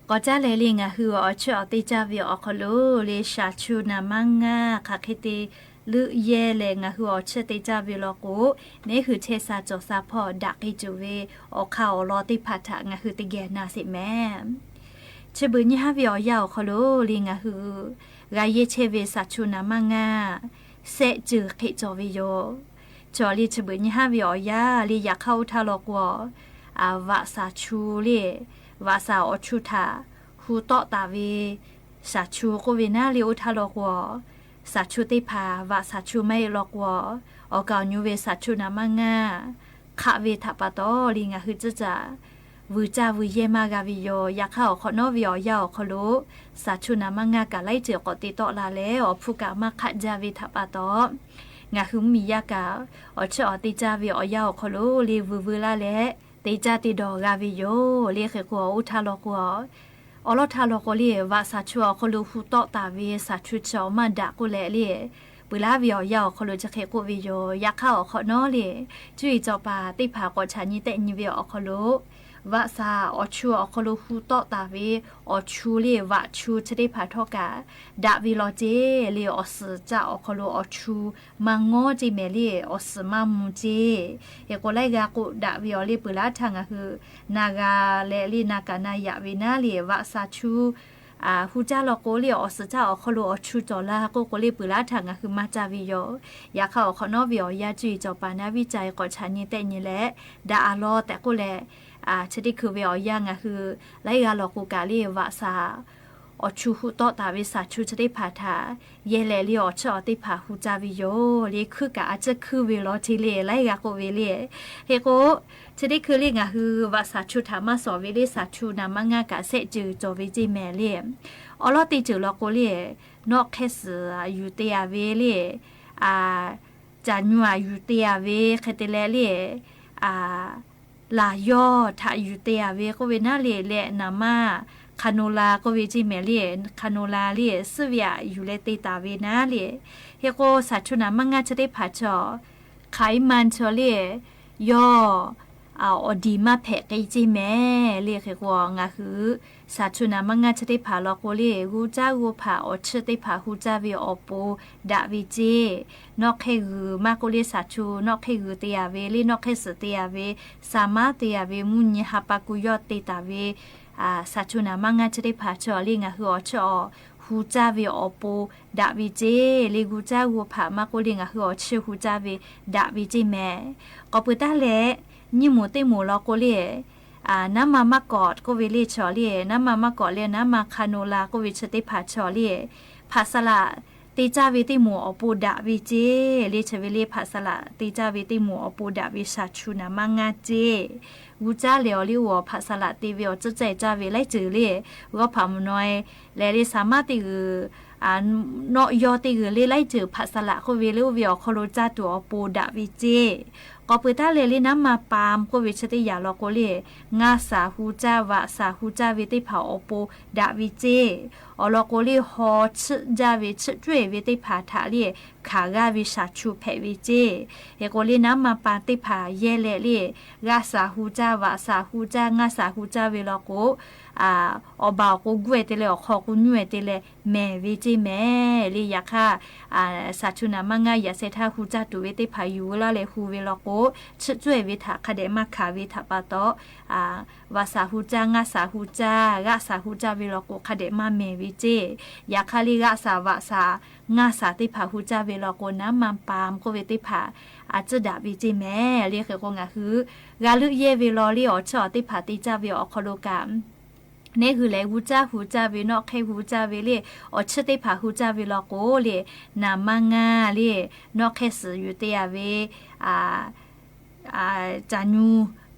K'awꞈ caˉ leh le ngaˬ hui awˬ chiˇ awˬ te caˇ ve awˬ hk'aw lo le, shaˍ chu naˍ manˇ ngaˇ hk'aˬ hk'e te leuˆ yehˇ leh ngaˬ hui awˬ chiˇ te caˇ ve law k'o, neˉ hui chehˇ sha cawˬ sha hpawˇ daꞈ k'ai tuˬ ve awˬ hk'aˇ awˬ lawn teˇ hpaˍ htaꞈ ngaˬ hui teˇ geh na sheˍ mehˍ. Chi beuꞈ nyi haˉ ve awˬ yanˇ awˬ hk'aw lo le ngaˬ hui g'a yehˇ chehˇ ve shaˍ chu naˍ manˇ ngaˇ sehˆ ceuˬ hk'e cawˬ ve yoˬ. Cawˬ le chi beuꞈ nyi haˉ ve awˬ yanˇ le yaꞈ hk'aˇ oˇ htaˇ law k'o, vaꞈ shaˍ chu le, vaꞈ shaˍ awˬ chu htaꞈ hu tawˆ taˍ ve shaˍ chu k'oˆ ve naˉ le oˇ htaˇ law k'o, shaˍ chu teˇ hpaˍ vaꞈ shaˍ chu maˇ heˆ law k'o, awˬ kaˍ awˬ nu ve shaˍ chu naˍ manˇ ngaˇ hk'aˆ ve htaꞈ pa taw le ngaˬ hui tcuhˉ caꞈ vuiˬ caˇ vuiˬ yehˇ maˇ g'a ve yoˬ. Yaꞈ hk'aˇ awˬ hk'awꞈ nawˉ ve awˬ yanˇ awˬ hk'aw lo shaˍ chu naˍ manˇ ngaˇ kaꞈ laiˉ ceuˬ k'awꞈ te tawˆ la leh awˬ hpfuhˇ kaꞈ maˇ hk'aˆ jaˇ ve htaꞈ pa taw, ngaˬ hui mvuhˇmiˬ yaˇ kaꞈ awˬ chiˇ awˬ te caˇ ve awˬ yanˇ awˬ hk'aw lo le vuiˬ vuiˬ laˇ leh te caˇ te dawˬ g'a ve yoˬ le. Hk'e k'o oˇ htaˇ law k'o, awˬ lawˉ htaˇ law k'o le vaꞈ shaˍ chu awˬ hk'aw lo hu tawˆ taˍ ve shaˍ chu chi awˬ maˇ daꞈ k'oˆ leh le peuˬ laˉ ve awˬ yanˇ awˬ hk'aw lo chi hk'e k'oˆ ve yoˬ. Yaꞈ hk'aˇ awˬ hk'awꞈ nawˉ le cuˇ yiˍ cawˬ paˍ teˇ hpaˍ k'awꞈ chaꞈ nyi tehˆ nyi ve awˬ hk'aw lo, vaꞈ shaˍ awˬ chu awˬ hk'aw lo hu tawˆ taˍ ve awˬ chu le vaꞈ chu chi teˇ hpaˍ htawˇ kaꞈ daꞈ ve law ceˇ le, awˬ suhˍ caˆ awˬ hk'aw lo awˬ chu maˇ ngawˉ ceˇ mehˍ le, awˬ suhˍ maˇ mvuh ceˇ. Hk'e k'o laiˉ g'aˇ k'o daꞈ ve awˬ le peuˬ laˉ htaˇ ngaˬ hui na g'a leh le na kaꞈ na yaꞈ ve naˉ le vaꞈ shaˍ chu hu caˇ law k'o le awˬ suhˍ caˆ awˬ hk'aw lo awˬ chu cawˬ la k'oˆ k'o le peuˬ laˉ htaˇ ngaˬ hui maˇ caˇ ve yoˬ. Yaꞈ hk'aˇ awˬ hk'awꞈ nawˉ ve awˬ yanˇ cuˇ yiˍ cawˬ paˍ naˉ viˉ ca e k'awꞈ chaꞈ nyi tehˆ nyi leh daꞈ a law tehꞈ k'oˆ leh, chi teˇ hkui ve awˬ yanˇ ngaˬ hui laiˉ g'aˇ law k'o kaꞈ le vaꞈ shaˍ awˬ chu hu tawˆ taˍ ve shaˍ chu chi teˇ hpaˍ htaꞈ yehˇ leh le awˬ chiˇ awˬ teˇ hpaˍ hu caˇ ve yoˬ le. Hkuiˉ kaꞈ a ciˉ hkuiˉ ve law ceˇ le laiˉ g'aˇ k'oˆ ve le. Hk'e k'o chi teˇ hkui le ngaˬ hui vaꞈ shaˍ chu htaꞈ maˇ shawˍ ve le shaˍ chu naˍ manˇ ngaˇ kaꞈ sehˆ ceuˬ cawˬ ve ceˇ mehˍ le. Awˬ lawˉ teˇ ceuˬ law k'o le, nawˆ hk'ehˇ suhˍ yuˬ te a ve le, caˍ nyu a yuˬ te a ve hk'e te leh le, laˬ yawˇ htaꞈ yuˬ te a ve k'oˆ ve naˉ le leh naˍ manˇ hk'a no la k'oˆ ve ceˇ mehˍ le. Hk'a no la le suhˉ ve aꞈ yuˬ leh te taˍ ve naˉ le. Hk'e k'o shaˍ chu naˍ manˇ ngaˇ chi teˇ hpaˍ chaw hk'aˬ iˉ ma chaw le yawˇ awˬ diˍ maˇ hpehꞈ k'ai ceˇ mehˍ le. Hk'e k'o ngaˬ hui shaˍ chu naˍ manˇ ngaˇ chi teˇ hpaˍ law k'o le g'uˇ caˉ g'uˇ hpaꞈ awˬ chiˇ teˇ hpaˍ hu caˇ ve awˬ pon daꞈ ve ceˇ. Nawˆ hk'ehˇ g'uiˬ maˇ k'oˆ le shaˍ chu nawˆ hk'ehˇ g'uiˬ te a ve le nawˆ hk'ehˇ suhˍ te a ve, saˍ maˉ te a ve, mvuhˇ nyi ha pa ku yawˇ te taˍ ve shaˍ chu naˍ manˇ ngaˇ chi teˇ hpaˍ chaw le ngaˬ hui awˬ chiˇ awˬ hu caˇ ve awˬ pon daꞈ ve ceˇ le g'uˇ caˉ g'uˇ hpaꞈ maˇ k'oˆ le ngaˬ hui awˬ chiˇ hu caˇ ve daꞈ ve ceˇ mehˍ. K'awꞈ peuˬ taˉ leh nyiˇ moˍ teˇ moˍ law k'o le naˉ ma maˇ kawꞈ k'oˆ ve le chaw le naˉ ma maˇ kawꞈ leh naˉ ma hk'a no la k'oˆ ve chi teˇ hpaˍ chaw le hpaꞈ saˍ laꞈ te caˇ ve teˇ moˍ awˬ pon daꞈ ve ceˇ le. Chi ve le hpaꞈ saˍ laꞈ te caˇ ve teˇ moˍ awˬ pon daꞈ ve shaˍ chu naˍ manˇ ngaˇ ceˇ. G'uˇ caˉ lehˬ awˬ liˇ oˇ awˬ hpaꞈ saˍ laꞈ te ve awˬ tcuhˉ ceh caˇ ve laiˉ ceuˬ le g'awˇ hpaꞈ mvuhˬ naw e leh le saˍ maˉ teˇ g'uiˬ nawˆ yawˇ teˇ g'uiˬ le laiˉ ceuˬ hpaꞈ saˍ laꞈ k'oˆ ve le oˇ ve awˬ hk'aw lo caˇ tuˬ awˬ pon daꞈ ve ceˇ. K'awꞈ peuˬ taˉ leh le naˉ ma paˍ k'oˆ ve chi teˇ yanˇ law k'o le ngaˇ shaˍ hu caˇ vaꞈ shaˍ hu caˇ ve teˇ hpaˍ awˬ pon daꞈ ve ceˇ. Awˬ lawn k'o le haw chiˆ jaˇ ve chiˆ cuˇ e ve teˇ hpaˍ htaꞈ le hkanˍ g'aˇ ve shaˍ chu hpehꞈ ve ceˇ. Hk'e k'o le naˉ ma paˍ teˇ hpaˍ yehˇ leh le g'aˇ shaˍ hu caˇ vaꞈ shaˍ hu caˇ ngaˇ shaˍ hu caˇ ve law k'o awˬ baˬ awˬ k'o guˇ e te leh awˬ hk'aw k'o nyuˇ e te leh mehˍ ve ceˇ mehˍ le. Yaꞈ hk'aˇ shaˍ chu naˍ manˇ ngaˇ yaꞈ sheh htaˇ hu caˇ tuˬ ve teˇ hpaˍ yuˬ laˇ leh hu ve law k'o chiˆ cuˇ e ve htaꞈ hk'a dehꞈ maˇ hkanˍ ve htaꞈ pa taw vaꞈ shaˍ hu caˇ ngaˇ shaˍ hu caˇ g'aˇ shaˍ hu caˇ ve law k'o hk'a dehꞈ maˇ mehˍ ve ceˇ. Yaꞈ hk'aˇ le g'aˇ shaˍ vaꞈ shaˍ ngaˇ shaˍ teˇ hpaˍ hu caˇ ve law k'o naˉ ma paˍ k'oˆ ve teˇ hpaˍ a ciˉ daꞈ ve ceˇ mehˍ le. Hk'e k'o ngaˬ hui g'a leuˆ yehˇ ve law le awˬ chiˇ awˬ teˇ hpaˍ te caˇ ve awˬ hk'aw lo kaꞈ neˉ hui lehˬ g'uˇ caˉ hu caˇ ve nawˆ hk'ehˇ hu caˇ ve le awˬ chiˇ teˇ hpaˍ hu caˇ ve law k'o le naˍ manˇ ngaˇ le nawˆ hk'ehˇ suhˍ yuˬ te a ve caˍ nyu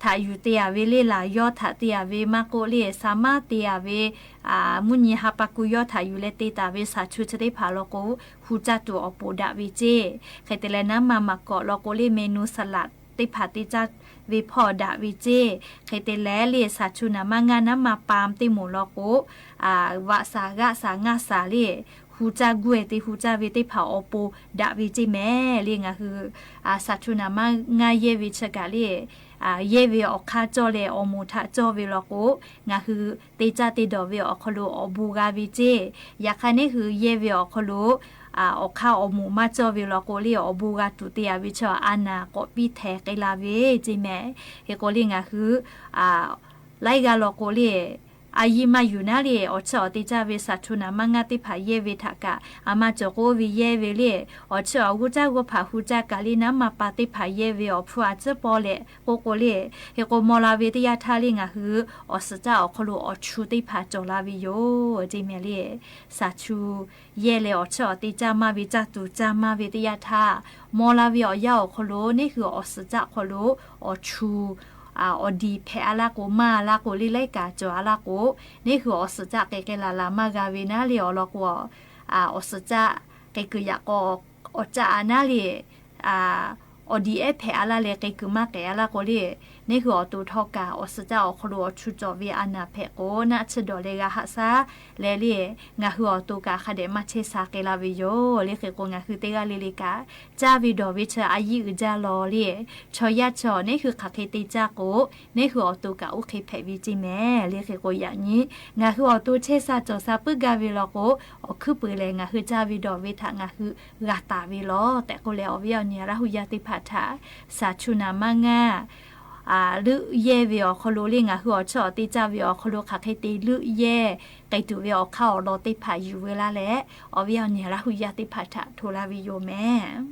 htaꞈ yuˬ te a ve le laˬ yawˇ htaꞈ te a ve maˇ k'oˆ le saˍ maˉ te a ve mvuhˇ nyi ha pa ku yawˇ htaꞈ yuˬ leh te taˍ ve shaˍ chu chi teˇ hpaˍ law k'o hu caˇ tuˬ awˬ pon daꞈ ve ceˇ. Hk'e te leh naˉ ma maˍ kawꞈ law k'o le menu saˍ laꞈ teˇ hpaˍ te caˇ ve hpawˇ daꞈ ve ceˇ. Hk'e te leh le shaˍ chu naˍ manˇ ngaˇ naˉ ma paˍ teˇ moˍ law k'o vaꞈ shaˍ g'aˇ shaˍ ngaˇ shaˍ le hu caˇ guˇ e te hu caˇ ve teˇ hpaˍ awˬ pon daꞈ ve ceˇ mehˍ le. Ngaˬ hui shaˍ chu naˍ manˇ ngaˇ yehˇ ve chi kaꞈ le yehˇ ve awˬ hk'aˇ cawˇ leh awˬ moˍ htaꞈ cawˇ ve law k'o, ngaˬ hui te caˇ te dawˬ ve awˬ hk'aw lo awˬ bon g'a ve ceˇ. Yaꞈ hk'aˇ, neˇ hui yehˇ ve awˬ hk'aw lo awˬ hk'aˇ awˬ moˍ maˇ cawˇ ve law k'o le, awˬ bon g'a tuˬ te-a ve chaw a naˍ k'awꞈ piˇ htehˍ k'ai la ve ceˇ mehˍ. Hk'e k'o le, ngaˬ hui laiˉ g'aˇ law k'o le, a yiˇ maˇ yuˬ naˉ le, awˬ chiˇ awˬ te caˇ ve shaˍ chu naˍ maˇ ngaˇ teˇ hpaˍ yehˇ ve htaꞈ kaꞈ a maˇ cawˬ k'oˆ ve yehˇ ve le, awˬ chiˇ awˬ g'uˇ caˇ g'uˇ hpaˍ hu caˇ kaꞈ le naˉ ma pa teˇ hpaˍ yehˇ ve awˬ hpfuhˇ a tcuhˉ pawˇ leh k'oˆ k'o le, hk'e k'o maw la ve teˇ yanˇ htaˇ le ngaˬ hui awˬ suhˍ caˆ awˬ hk'aw lo awˬ chu teˇ hpaˍ cawˬ la ve yoˬ ceˇ mehˍ le. Shaˍ chu yehˇ leh awˬ chiˇ awˬ te caˇ maˇ ve, caˇ tuˬ caˇ maˇ ve teˇ yanˇ htaˇ, maw la ve awˬ yanˇ awˬ hk'aw lo neˇ hui awˬ suhˍ caˆ hk'aw lo awˬ chu awˬ diˍ hpehꞈ-a laˇ k'o, maˇ-a laˇ k'o le, laiˉ kaꞈ cawˬ-a laˇ k'o, neˇ hui awˬ suhˍ caˆ k'ai k'ai laˬ laˬ maˇ g'a ve naˉ le awˬ lawn k'o, awˬ suhˍ caˆ k'ai kuiˬ yaꞈ k'aw awˬ caˆ-a naˉ le, awˬ diˍ ehˉ hpehꞈ-a laˇ leh k'ai kuiˬ maˇ k'ehˬ-a laˇ k'o le, neˇ hui awˬ to htawˇ kaꞈ awˬ suhˍ caˆ awˬ hk'aw lo awˬ chu cawˬ ve a naˍ hpehꞈ k'o, naˆ tsuhˇ dawˬ leh g'a haꞈ shaˉ leh le, ngaˬ hui awˬ to kaꞈ hk'a dehꞈ maˇ chehˇ sha k'ai la ve yoˬ le. Hk'e k'o, ngaˬ hui teˇ g'aˇ le le kaꞈ caˇ ve dawˬ ve chi a yiˇ uiˍ jaˇ law le, chaw yaˇ chaw neˇ hui hk'aˬ hk'e te caˇ k'o, neˇ hui awˬ to kaꞈ oˇ hk'e hpehꞈ ve ceˇ mehˍ le. Hk'e k'o, yaꞈ nyi ngaˬ hui awˬ to chehˇ sha cawˬ sha puiˉ gaˇ ve law k'o, awˬ hkuiˉ puiˍ lehˬ ngaˬ hui caˇ ve dawˬ ve htaꞈ ngaˬ hui g'a taˍ ve law tehꞈ k'oˆ leh, awˬ viˉ awˬ nyi Laˇ hu yaˇ teˇ hpaˍ htaꞈ shaˍ chu naˍ maˇ ngaˇ leuˆ yehˇ ve awˬ hk'aw lo le, ngaˬ hui awˬ chiˇ awˬ te caˇ ve awˬ hk'aw lo hk'aˬ hk'e te leuˆ yehˇ k'ai tuˬ ve awˬ hk'aˇ awˬ lawn teˇ hpaˍ yuˬ veu laˇ leh, awˬ viˉ awˬ nyi Laˇ hu yaˇ teˇ hpaˍ htaꞈ hto laˇ ve yoˬ mehˍ.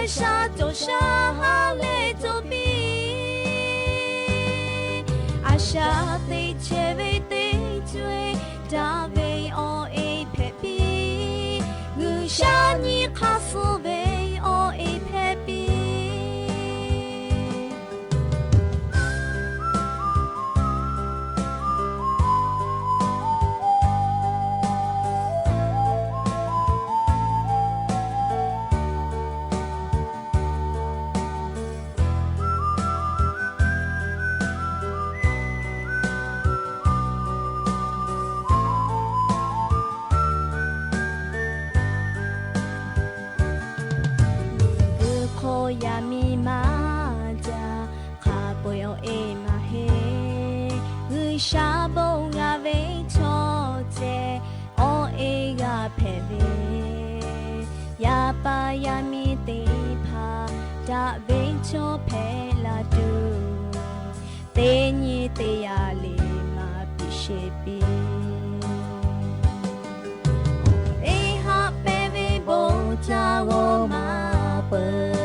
Sha cawˬ sha ha leh cawˬ piˇ. A shaꞈ teꞈ chehˇ ve teˇ co-e daꞈ ve awˬ e hpehꞈ piˇ. G'uiˬsha nyi hk'aˇ suh ve awˬ e hpehꞈ piˇ. Miˬguiˬ hk'aw yaꞈ miˇ maˇ jaˇ, hk'a peu-eˬ awˬ e maˇ heˆ. G'uiˬsha bon g'a ve chaw ceh awˬ e g'a hpehꞈ ve, yaˇ paˍ yaˇ miˇ teˇ hpaˍ daꞈ ve chaw hpehꞈ la tuˬ, teˇ nyi teˇ yaꞈ liꞈ maˇ piˇ sheˍ piˇ. Awˬ e haꞈ pehnˇ ve bon ca g'awˇ maˇ peuˬ.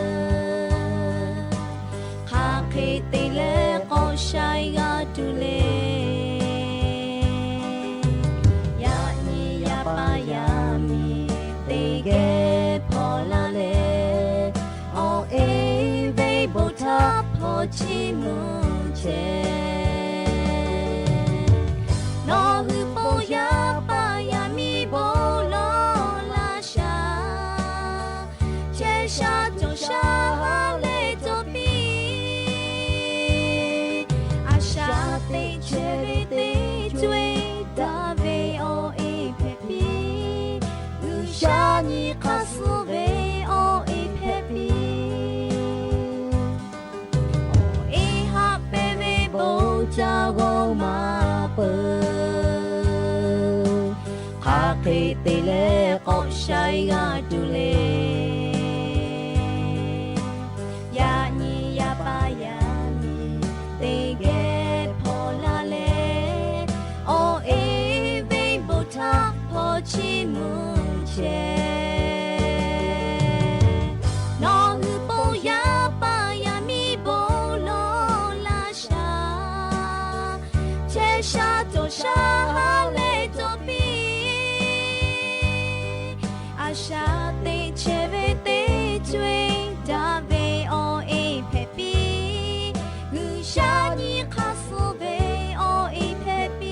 Hk'aˬ hk'e te leh k'awꞈ shaiˍ g'a tuˬ le. Yaꞈ nyi yaˇ paˍ yaˇ miˇ teˇ geh hpaw la leh, awˬ e venˇ bon htaꞈ hpaw chiˇ mvuh chehˇ. Nawˬ hui bon yaˇ paˍ yaˇ miˇ bon lawˬ laˇ shaˍ. Chehˇ sha cawˬ sha ha leh cawˬ piˇ. A shaꞈ teꞈ chehˇ ve teˇ co-e daꞈ ve awˬ e hpehꞈ piˇ. G'uiˬsha nyi hk'aˇ suh ve awˬ e hpehꞈ piˇ. Awˬ e haꞈ pehnˇ ve bon ca g'awˇ maˇ peuˬ. Hk'aˬ hk'e te leh k'awꞈ shaiˍ g'a tuˬ le. Yaꞈ nyi yaˇ paˍ yaˇ miˇ teˇ geh hpaw la leh, awˬ e venˇ bon htaꞈ hpaw chiˇ mvuh chehˇ. Nawˬ hui bon yaˇ paˍ yaˇ miˇ bon lawˬ laˇ shaˍ. Chehˇ sha cawˬ sha ha leh cawˬ piˇ. A shaꞈ teꞈ chehˇ ve teˇ co-e daꞈ ve awˬ e hpehꞈ piˇ. G'uiˬsha nyi hk'aˇ suh ve awˬ e hpehꞈ piˇ.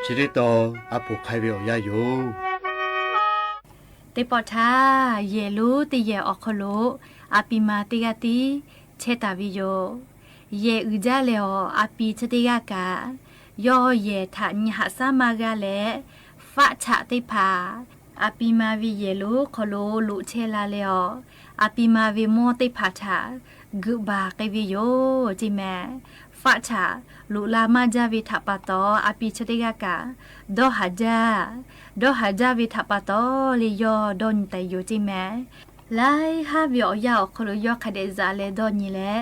Chi teˇ taw a poˍ hk'ai ve awˬ yanˇ yoˬ. Teˇ pawˆ htaˇ, yehˬ lonˉ teˇ yehˬ awˬ hk'aw lo a pi ma teˇ g'aˇ tiˉ chehˇ taˍ ve yoˬ. Yehˬ uiˍ jaˇ leh awˬ a pi chi teˇ g'aˇ kaꞈ, yawˇ yehˬ htaꞈ nyi haꞈ shaˉ maˇ g'a leh, faˆ chaꞈ teˇ hpaˍ a pi ma ve yehˬ lonˉ hk'aw lo loꞈ chehˇ la leh awˬ, a pi ma ve mawˇ teˇ hpaˍ htaꞈ geuꞈ baˬ k'ai ve yoˬ ceˇ mehˍ. Faˆ chaꞈ loꞈ la maˇ jaˇ ve htaꞈ pa taw, a pi chi teˇ g'aˇ kaꞈ dawˇ haˍ jaˇ. Dawˇ haˍ jaˇ ve htaꞈ pa taw le, yawˇ dawˇ nyi taˍ yoˬ ceˇ mehˍ. Laiˉ haˉ ve awˬ yanˇ awˬ hk'aw lo yawˇ hk'a dehꞈ zaꞈ leh dawˇ nyi leh,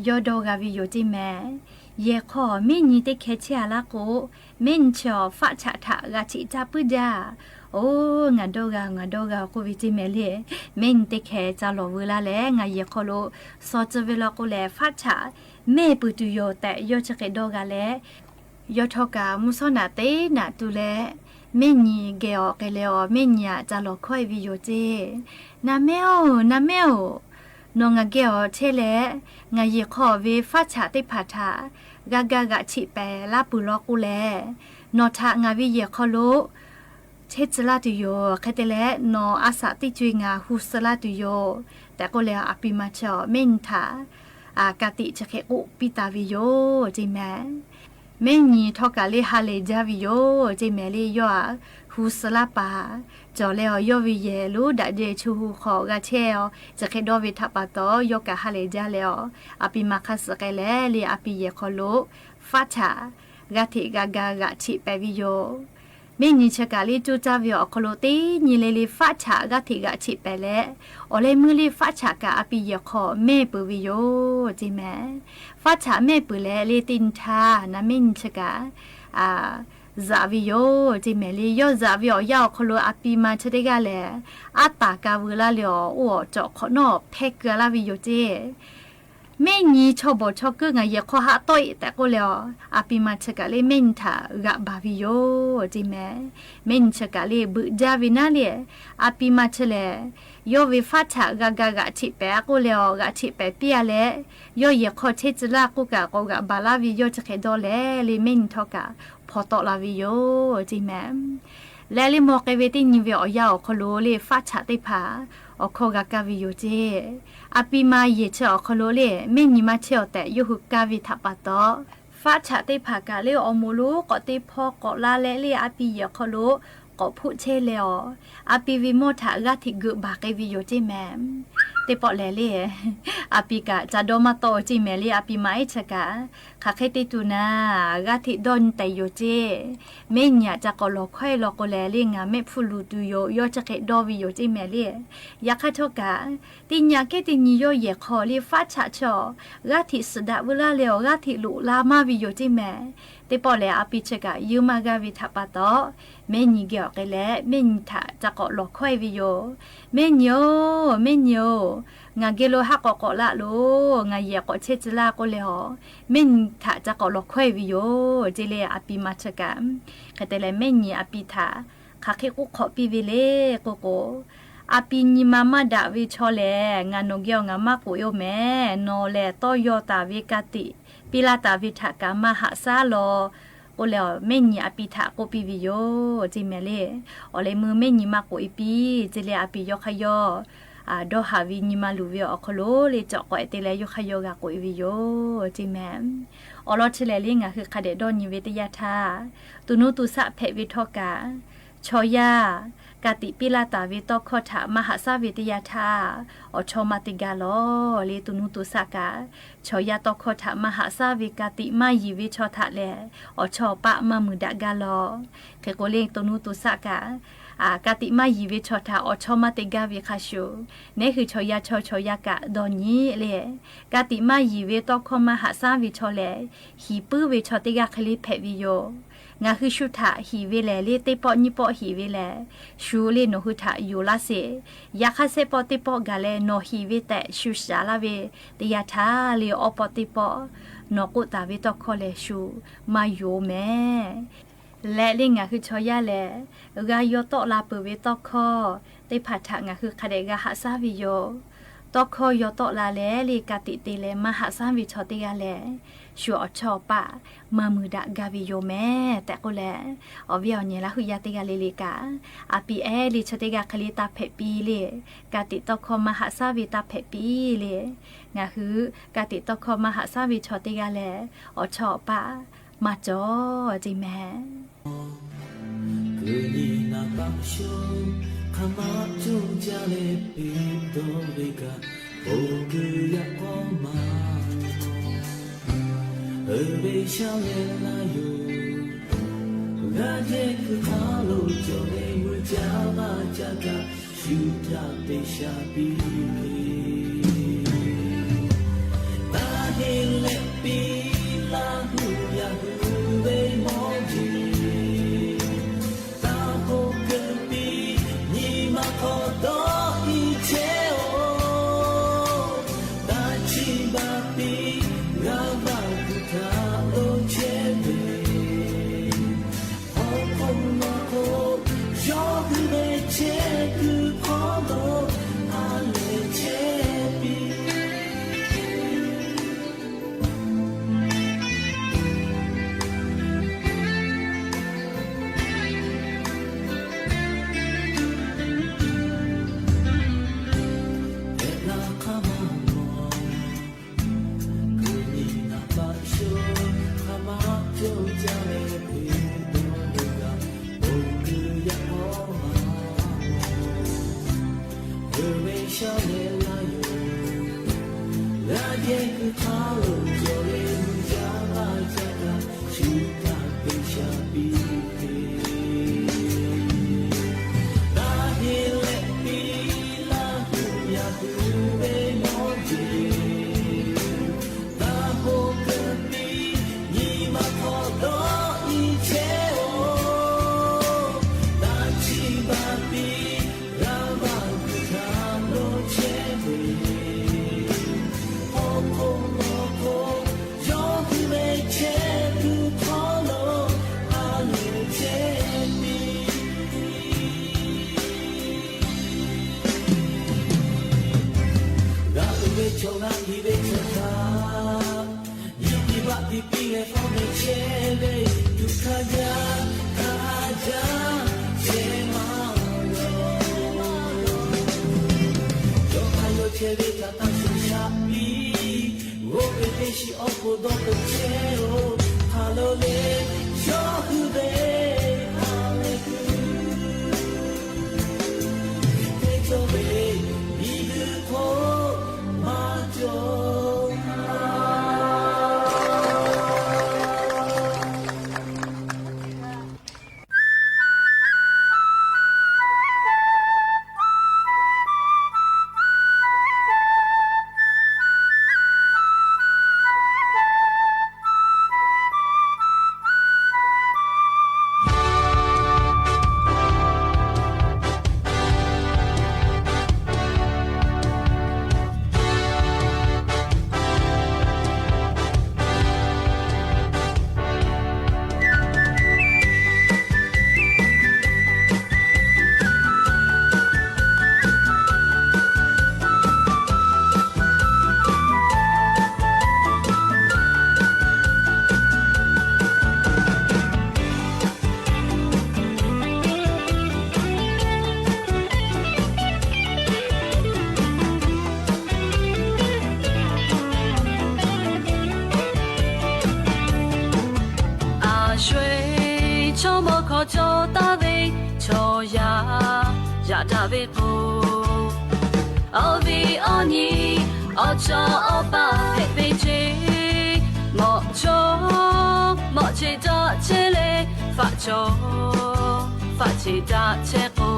yawˇ dawˇ g'a ve yoˬ ceˇ mehˍ. Yehˬ hk'aw mehˆ nyi teˇ hkeh chehˇ a laˇ k'o, mehˆ nyi chi awˬ faˆ chaꞈ htaꞈ g'a cheꞈ caˇ puiˉ jaˇ. Oˬ, ngaˬ dawˇ g'a, ngaˬ dawˇ g'a k'oˆ ve ceˇ mehˍ le. Mehˆ nyi teˇ hkeh ca lawˬ veu laˇ leh, ngaˬ yehˬ hk'aw lo suh tcuh ve law k'o lehˬ, faˆ chaꞈ mehˆ peuˬ tuˬ yoˬ tehꞈ yawˇ chi hk'e dawˇ g'a leh, yawˇ htawˇ kaꞈ mvuhˇ shawˉ naꞈ teˉ naꞈ tu leh, mehˆ nyi geh awˬ k'ai leh awˬ, mehˆ nyi aꞈ ca lawˬ hkawehˇ ve yoˬ ceˇ. Naˍ mehˆ-oˬ, naˍ mehˆ-oˬ, nawˬ ngaˬ geh awˬ chehˇ leh, ngaˬ yehˬ hk'aw ve faˆ chaꞈ teˇ hpaˍ htaꞈ g'a ga g'aꞈ cheꞈ pehˍ laˇ peuˬ law k'o lehˬ, nawˬ htaꞈ ngaˬ ve yehˬ hk'aw lo chehˇ tcuh laˇ tuˬ yoˬ. Hk'e te leh, nawˬ a shaꞈ teˇ co-e ngaˬ hu suh laˇ tuˬ yoˬ tehꞈ k'oˆ leh, a pi ma chi awˬ mehˆ nyi htaꞈ ka tiꞈ chi hk'e k'oˆ piˇ taˍ ve yoˬ ceˇ mehˍ. Mehˆ nyi htawˇ kaꞈ le ha lehˬ jaˇ ve yoˬ ceˇ mehˍ le. Yawˇ aꞈ hu suh laˇ paˍ cawˬ leh awˬ, yawˇ ve yehˬ lonˉ daꞈ jehˬ chu hu hk'aw g'a chehˇ awˬ, chi hk'e dawˇ ve htaꞈ pa taw, yawˇ kaꞈ ha lehˬ jaˇ leh awˬ, a pi ma hk'aˇ suh k'ai leh le, a pi yehˬ hk'aw lo faˆ chaꞈ g'a hteꞈ g'a ga g'aꞈ cheꞈ pehˍ ve yoˬ. Mehˆ nyi chi kaꞈ le coˇ caˇ ve awˬ hk'aw lo teˇ nyi le le faˆ chaꞈ g'aˇ hteꞈ g'aꞈ cheꞈ pehˍ leh, awˬ leh meuˇ le faˆ chaꞈ kaꞈ a pi yehˬ hk'aw mehˇ peuˬ ve yoˬ ceˇ mehˍ. Faˆ chaꞈ mehˇ peuˬ leh le teˇ nyi htaˇ naˍ mehˆ nyi chi kaꞈ zaꞈ ve yoˬ ceˇ mehˍ le. Yawˇ zaꞈ ve awˬ yanˇ awˬ hk'aw lo a pi ma chi teˇ g'aˇ lehˬ, aˉ taˍ ka veu laˇ leh awˬ oˇ awˬ cawˬ hk'awꞈ nawˉ hpehˇ keu laˇ ve yoˬ ceˇ. Mehˆ nyi chaw bawˬ chaw keuˆ ngaˬ yehˬ hk'aw haꞈ tawˆ-e tehꞈ k'oˆ leh, a pi ma chi kaꞈ le mehˆ nyi htaꞈ g'aꞈ baˬ ve yoˬ ceˇ mehˍ. Mehˆ nyi chi kaꞈ le beuꞈ jaˇ ve naˉ le, a pi ma chi lehˬ, yawˇ ve faˆ chaꞈ g'a ga g'aꞈ cheꞈ pehˍ a k'oˆ leh awˬ g'aꞈ cheꞈ pehˍ piˇ a leh, yawˇ yehˬ hk'aw chehˇ tcuh laˇ k'oˆ kaꞈ k'awꞈ g'aꞈ baˬ laˇ ve yawˇ chi hk'e dawˇ leh le mehˆ nyi htawˇ kaꞈ hpaw tawˆ la ve yoˬ ceˇ mehˍ. Leh le mawˬ k'ai ve teˇ nyi ve awˬ yanˇ awˬ hk'aw lo le faˆ chaꞈ teˇ hpaˍ awˬ hkawˇ g'a kaˇ ve yoˬ ceˇ. A pi ma yehˬ chi awˬ hk'aw lo le mehˆ nyi maˇ chehˇ awˬ tehꞈ yawˇ hui kaˇ ve htaꞈ pa taw, faˆ chaꞈ teˇ hpaˍ kaꞈ le awˬ moˍ lonˉ k'awꞈ te hpawˇ k'awꞈ la leh le a pi yehˬ awˬ hk'aw lo k'awꞈ hpoˆ chehˇ leh awˬ, a pi ve mawˇ htaꞈ g'aˇ hteꞈ geuꞈ baˬ k'ai ve yoˬ ceˇ mehˍ. Teˇ pawˆ lehˬ le, a pi kaꞈ ca dawˇ maˇ tawˆ ceˇ mehˍ le. A pi ma iˉ chi kaꞈ, hk'aˬ hk'e te tuˬ naˍ, g'aˇ hteꞈ dawˇ nyi tehꞈ yoˬ ceˇ. Mehˆ nyi aꞈ ca k'awꞈ lawˬ hkawehˇ law k'o lehˬ le ngaˬ mehˆ hpfuhˇ luˬ tuˬ yoˬ, yawˇ chi hk'e dawˇ ve yoˬ ceˇ mehˍ le. Yaꞈ hk'aˇ htawˇ kaꞈ, teˇ nyi aꞈ kehˉ teˇ nyi yawˇ yehˬ hk'aw le faˆ chaꞈ chi awˬ g'aˇ hteꞈ suhˍ daꞈ veu laˇ leh awˬ g'aˇ hteꞈ loꞈ la maˇ ve yoˬ ceˇ mehˍ. Teˇ pawˆ lehˬ a pi chi kaꞈ yeuˇ maˇ g'aˇ ve htaꞈ pa taw, mehˆ nyi geh awˬ k'ai leh mehˆ nyi htaꞈ ca k'awꞈ lawˬ hkawehˇ ve yoˬ. Mehˆ nyi-oˬ, mehˆ nyi-oˬ, ngaˬ geh lo haˉ k'awꞈ k'awꞈ laˇ loˬ. Ngaˬ yehˬ k'awꞈ chehˇ tcuh laˇ k'oˆ leh awˬ, mehˆ nyi htaꞈ ca k'awꞈ lawˬ hkawehˇ ve yoˬ ceˇ le. A pi ma chi kaꞈ hk'e te leh mehˆ nyi a pi htaꞈ hk'aˬ hk'e k'oˆ hk'awꞈ piˇ ve le k'oˆ k'o, a pi nyi ma maˇ daꞈ ve chaw lehˬ, ngaˬ nawˬ geh awˬ ngaˬ maˇ k'oꞈ-e-oˬ mehˍ. Nawˬ lehˬ tawˇ yaw taˍ ve ka tiꞈ piˇ laˇ taˍ ve htaꞈ kaꞈ maˇ haꞈ shaˉ law k'oˆ leh awˬ, mehˆ nyi a pi htaꞈ k'oˆ piˇ ve yoˬ ceˇ mehˍ le. Awˬ leh meuˇ mehˆ nyi maˇ k'oꞈ-e piˇ ceˇ le. A pi yawˇ hk'aˇ yawˇ dawˇ haˍ ve nyi ma luˬ ve awˬ hk'aw lo le cawꞈ k'awꞈ-e te leh yawˇ hk'aˇ yawˇ g'a k'oꞈ-e ve yoˬ ceˇ mehˍ. Awˬ lawn chi lehˬ le ngaˬ hui hk'a dehꞈ dawˇ nyi ve teˇ yanˇ htaˇ, to nuˇ to shaˆ hpehꞈ ve htawˇ kaꞈ, chaw yaˇ ka tiꞈ piˇ laˇ taˍ ve tawˇ hkawˇ htaꞈ maˇ haꞈ shaˉ ve teˇ yanˇ htaˇ, awˬ chawˇ maˇ te gaˇ lawˬ le. To nuˇ to shaˆ kaꞈ, chaw yaˇ tawˇ hkawˇ htaꞈ maˇ haꞈ shaˉ ve ka tiꞈ maˇ yiˬ ve chaw htaꞈ lehˬ, awˬ chawˇ awˬ paˆ maˇ muiˬ daꞈ gaˇ lawˬ. Hk'e k'o le to nuˇ to shaˆ kaꞈ, ka tiꞈ maˇ yiˬ ve chaw htaꞈ awˬ chawˇ maˇ te gaˇ ve hk'a shuˍ, neˉ hui chaw yaˇ chaw chaw yaˇ kaꞈ dawˇ nyi le, ka tiꞈ maˇ yiˬ ve tawˇ hkawˇ maˇ haꞈ shaˉ ve chaw lehˬ, hiˍ puiˉ ve chaw teˇ g'aˇ hk'e le hpehꞈ ve yoˬ. Ngaˬ hui shu htaꞈ hiˍ ve lehˬ le teˇ pawˆ nyiˇ pawˆ hiˍ ve lehˬ, shu le nawˬ hui htaꞈ yonˍ laˇ sheˍ. Yaꞈ hk'aˇ shehˆ pawˆ teˇ pawˆ gaˬ leh nawˬ hiˍ ve tehꞈ shu shaˍ laˇ ve teˇ yanˇ htaˇ le awˇ pawˆ teˇ pawˆ nawˬ k'oˆ taˍ ve tawˇ hkawˇ lehˬ shu maˇ yonˍ mehˍ. Leh le ngaˬ hui chaw yaˇ lehˬ, g'a yaw tawˆ la peuˬ ve tawˇ hkawˇ teˇ hpaˍ htaꞈ ngaˬ hui hk'a dehꞈ g'a haꞈ shaˉ ve yoˬ. Tawˇ hkawˇ yaw tawˆ la leh le ka tiꞈ te leh maˇ haꞈ shaˉ ve chaw teˇ g'aˇ lehˬ, shu awˬ chawˇ awˬ paˆ maˇ muiˬ daꞈ gaˇ ve yoˬ mehˍ tehꞈ k'oˆ leh, awˬ viˉ awˬ nyi laˇ hui yaˇ teˇ g'aˇ le le kaꞈ, a pi ehˉ le chi teˇ g'aˇ hk'e le taˇ hpehꞈ piˇ le. Ka tiꞈ tawˇ hkawˇ maˇ haꞈ shaˉ ve taˇ hpehꞈ piˇ le. Ngaˬ hui ka tiꞈ tawˇ hkawˇ maˇ haꞈ shaˉ ve chaw teˇ g'aˇ lehˬ, awˬ chawˇ awˬ paˆ maˇ cawˬ ceˇ mehˍ. Kuˬ nyi naˍ baˆ sho hk'aˬ ma cawˇ jaˇ leh peꞈ dawˇ ve kaꞈ, oˇ kuˬ yaꞈ k'aw ma ve sha leh laˇ yoˬ. G'aˇ jehˇ kuiˬ hk'aˇ lo cawˬ leh mui caˇ maˇ caˇ kaꞈ, shu htaꞈ te sha piˇ ve. Taˇ heˆ leh piˇ laˇ hui yaꞈ hui ve mawˇ jeˬ. Taˇ hoˆ keu piˇ nyi ma hk'aw dawˇ i chehˇ-oˬ. Taˇ chiˇ baˬ piˇ g'a baˬ kuiˬ htaꞈ lo chehˇ ve. Hk'aw hk'oˆ nawˬ k'o, yawˇ hui ve chehˇ kuiˬ hk'aw lo ha lehˬ chehˇ piˇ. Hpehꞈ la hk'aˇ maˇ mawˬ. Kuˬ nyi naˍ baˆ sho hk'aˬ ma cawˇ jaˇ leh peꞈ dawˇ ve kaꞈ, oˇ kuˬ yaꞈ k'aw ma mawˬ. Kuˬ ve sha leh laˇ yoˬ. G'aˇ jehˇ kuiˬ hk'aˇ lo cawˬ leh mui caˇ maˇ caˇ kaꞈ, shu htaꞈ te sha piˇ ve. ve chaw g'aˇ piˇ ve chaw htaꞈ, nyi piˇ baˆ piˇ piˇ leh hk'awˇ ve chehˇ ve, tuꞈ hk'a jaˇ hk'a jaˇ chehˇ maˇ g'a. Yawˇ hk'aˇ yawˇ chehˇ ve htaꞈ taˇ shuˍ shaꞈ piˇ, g'awˇ ve teˇ shiˍ awˬ pon dawˇ k'o chehˇ-oˬ, ha lehˬ le, yawˇ hui ve ha lehˬ kuiˬ teˇ cawˇ ve miˬguiˬ hk'oˆ maˇ cawˬ. A sho-eˬ, chaw mawˇ hkawˇ cawˬ taˍ ve chaw yaˇ, yaꞈ daꞈ ve k'o, awˬ viˉ awˬ nyi, awˬ chawˇ awˬ paˆ hpehꞈ ve ceˇ. Mawꞈ chawˇ mawꞈ cheˇ daꞈ chehˇ leh, faˆ chawˇ faˆ cheˇ daꞈ chehˇ k'o,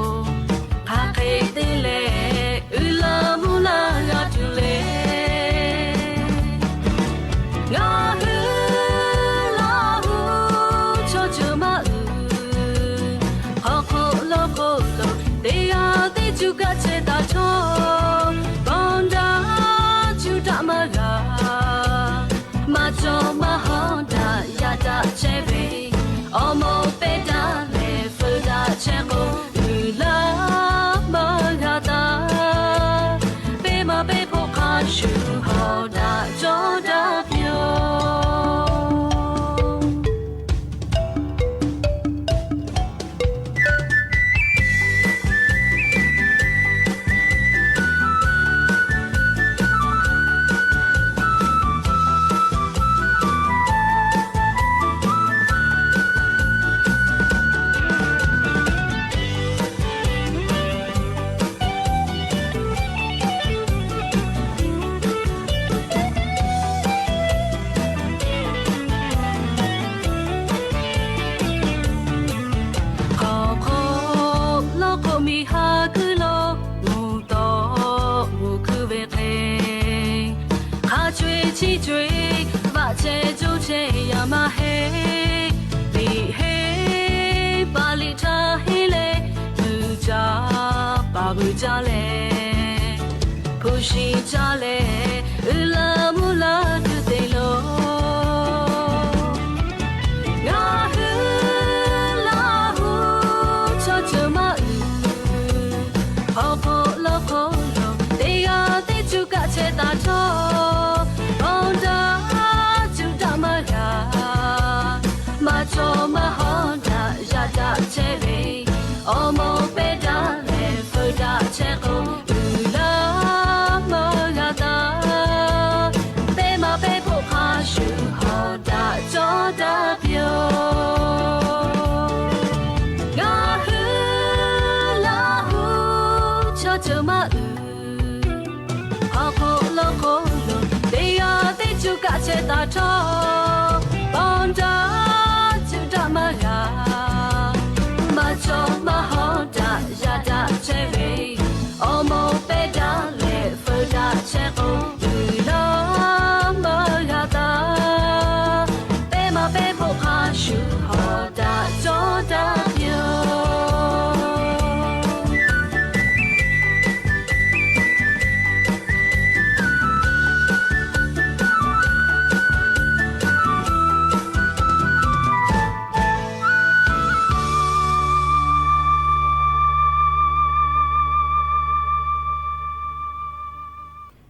hk'aˬ hk'e te leh uiˍ la mvuhˇ la g'a tuˬ le. Ngaˬ hui Laˇ huˍ chaw ceuˬ maˇ uiˍ, hk'aw hk'oˆ lo hk'oˆ lo teˇ g'aˇ teˇ cuˇ kaˆ chehˇ taˍ htawˇ, bawˇ daꞈ cuˇ daꞈ maˇ g'a. Maˇ cawˬ maˇ hawˉ daꞈ yaꞈ daꞈ chehˇ ve, awˬ moˍ pehˇ daꞈ leh feu daꞈ chehˇ k'o, uiˍ la maˇ g'a taˍ. Pehˇ maˇ pehˇ hpoˆ hk'a shuˍ hawˉ daꞈ cawˇ daꞈ piˇ-oˬ. Hk'aw hk'oˆ lo k'oˆ miˬ ha kuiˬ lo, mvuhˇ tawˆ mvuhˇ kuiˬ ve hk'e, hk'a co-e chi co-e, vaꞈ chehˇ co chehˇ yaˇ maˇ heˆ. Liꞈ heˆ paˍ liꞈ htaˇ henˇ leh, vuiˬ caˇ paˍ vuiˬ caˇ leh, hpu shi caˇ leh, uiˍ la mvuhˇ la tuˬ te lo. Ngaˬ hui Laˇ huˍ chaw ceuˬ maˇ uiˍ, hk'aw hk'oˆ lo hk'oˆ lo teˇ g'aˇ teˇ cuˇ kaˆ chehˇ taˍ htawˇ, bawˇ daꞈ cuˇ daꞈ maˇ g'a. Maˇ cawˬ maˇ hawˉ daꞈ yaꞈ daꞈ chehˇ ve, awˬ moˍ pehˇ daꞈ leh feu daꞈ chehˇ k'o, uiˍ la maˇ g'a taˍ. Pehˇ maˇ pehˇ hpoˆ hk'a shuˍ hawˉ daꞈ cawˇ daꞈ piˇ-oˬ. Ngaˬ hui Laˇ huˍ chaw ceuˬ maˇ uiˍ, hk'aw hk'oˆ lo hk'oˆ lo teˇ g'aˇ teˇ cuˇ kaˆ chehˇ taˍ htawˇ, bawˇ daꞈ cuˇ daꞈ maˇ g'a. Maˇ cawˬ maˇ hawˉ daꞈ yaꞈ daꞈ chehˇ ve, awˬ moˍ pehˇ daꞈ leh feu daꞈ chehˇ k'o, uiˍ la maˇ g'a taˍ. Pehˇ maˇ pehˇ hpoˆ hk'a shuˍ hawˉ daꞈ cawˇ daꞈ piˇ-oˬ.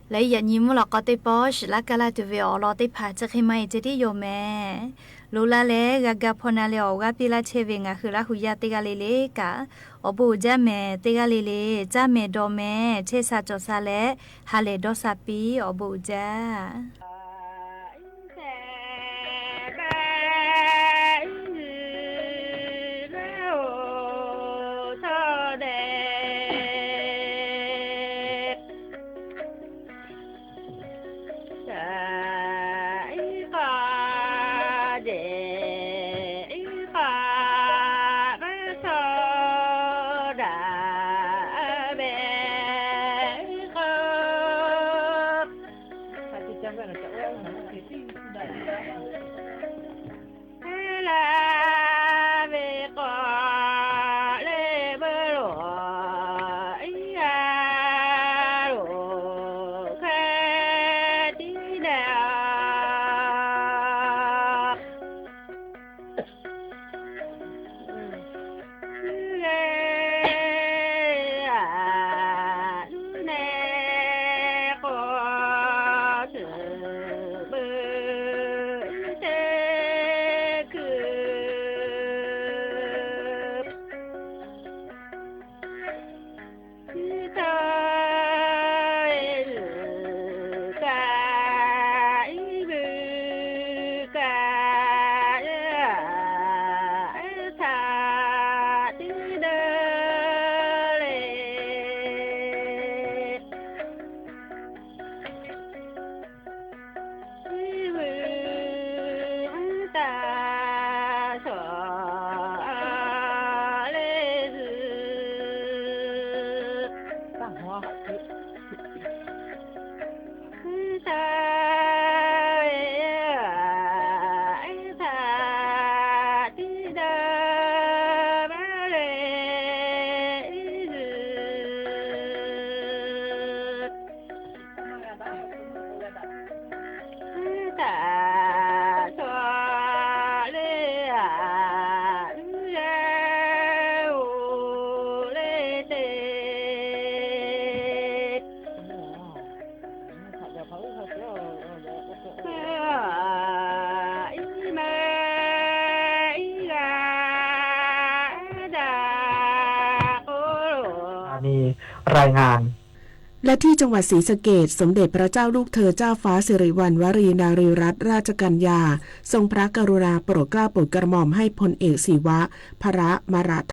Leh yaꞈ nyi mvuhˇ lawꞈ k'aw teˇ pawˆ shiˍ laˇ kaˇ laˇ tuˬ ve awˬ lawn teˇ hpaˍ chi hk'e maˇ heˆ ceh tiˉ yoˬ mehˍ. Loꞈ la leh g'a ga hpaw na leh awˬ g'aˇ piˇ laˇ chehˇ ve ngaˬ hui Laˇ hu yaˇ teˇ g'aˇ le le kaꞈ, awˬ bon uiˍ jaˇ mehˍ. Teˇ g'aˇ le le caˇ mehˍ dawˬ mehˍ, chehˇ sha cawˬ sha leh ha lehˬ dawˇ sha piˇ, awˬ bon uiˍ jaˇ. Raiˍ ngaˬ และที่จังหวัดศรีสะเกษ สมเด็จพระเจ้าลูกเธอเจ้าฟ้าสิริวัณณวรีนารีรัตนราชกัญญา ทรงพระกรุณาโปรดเกล้าโปรดกระหม่อมให้พลเอกศิวะ พระมรัฐ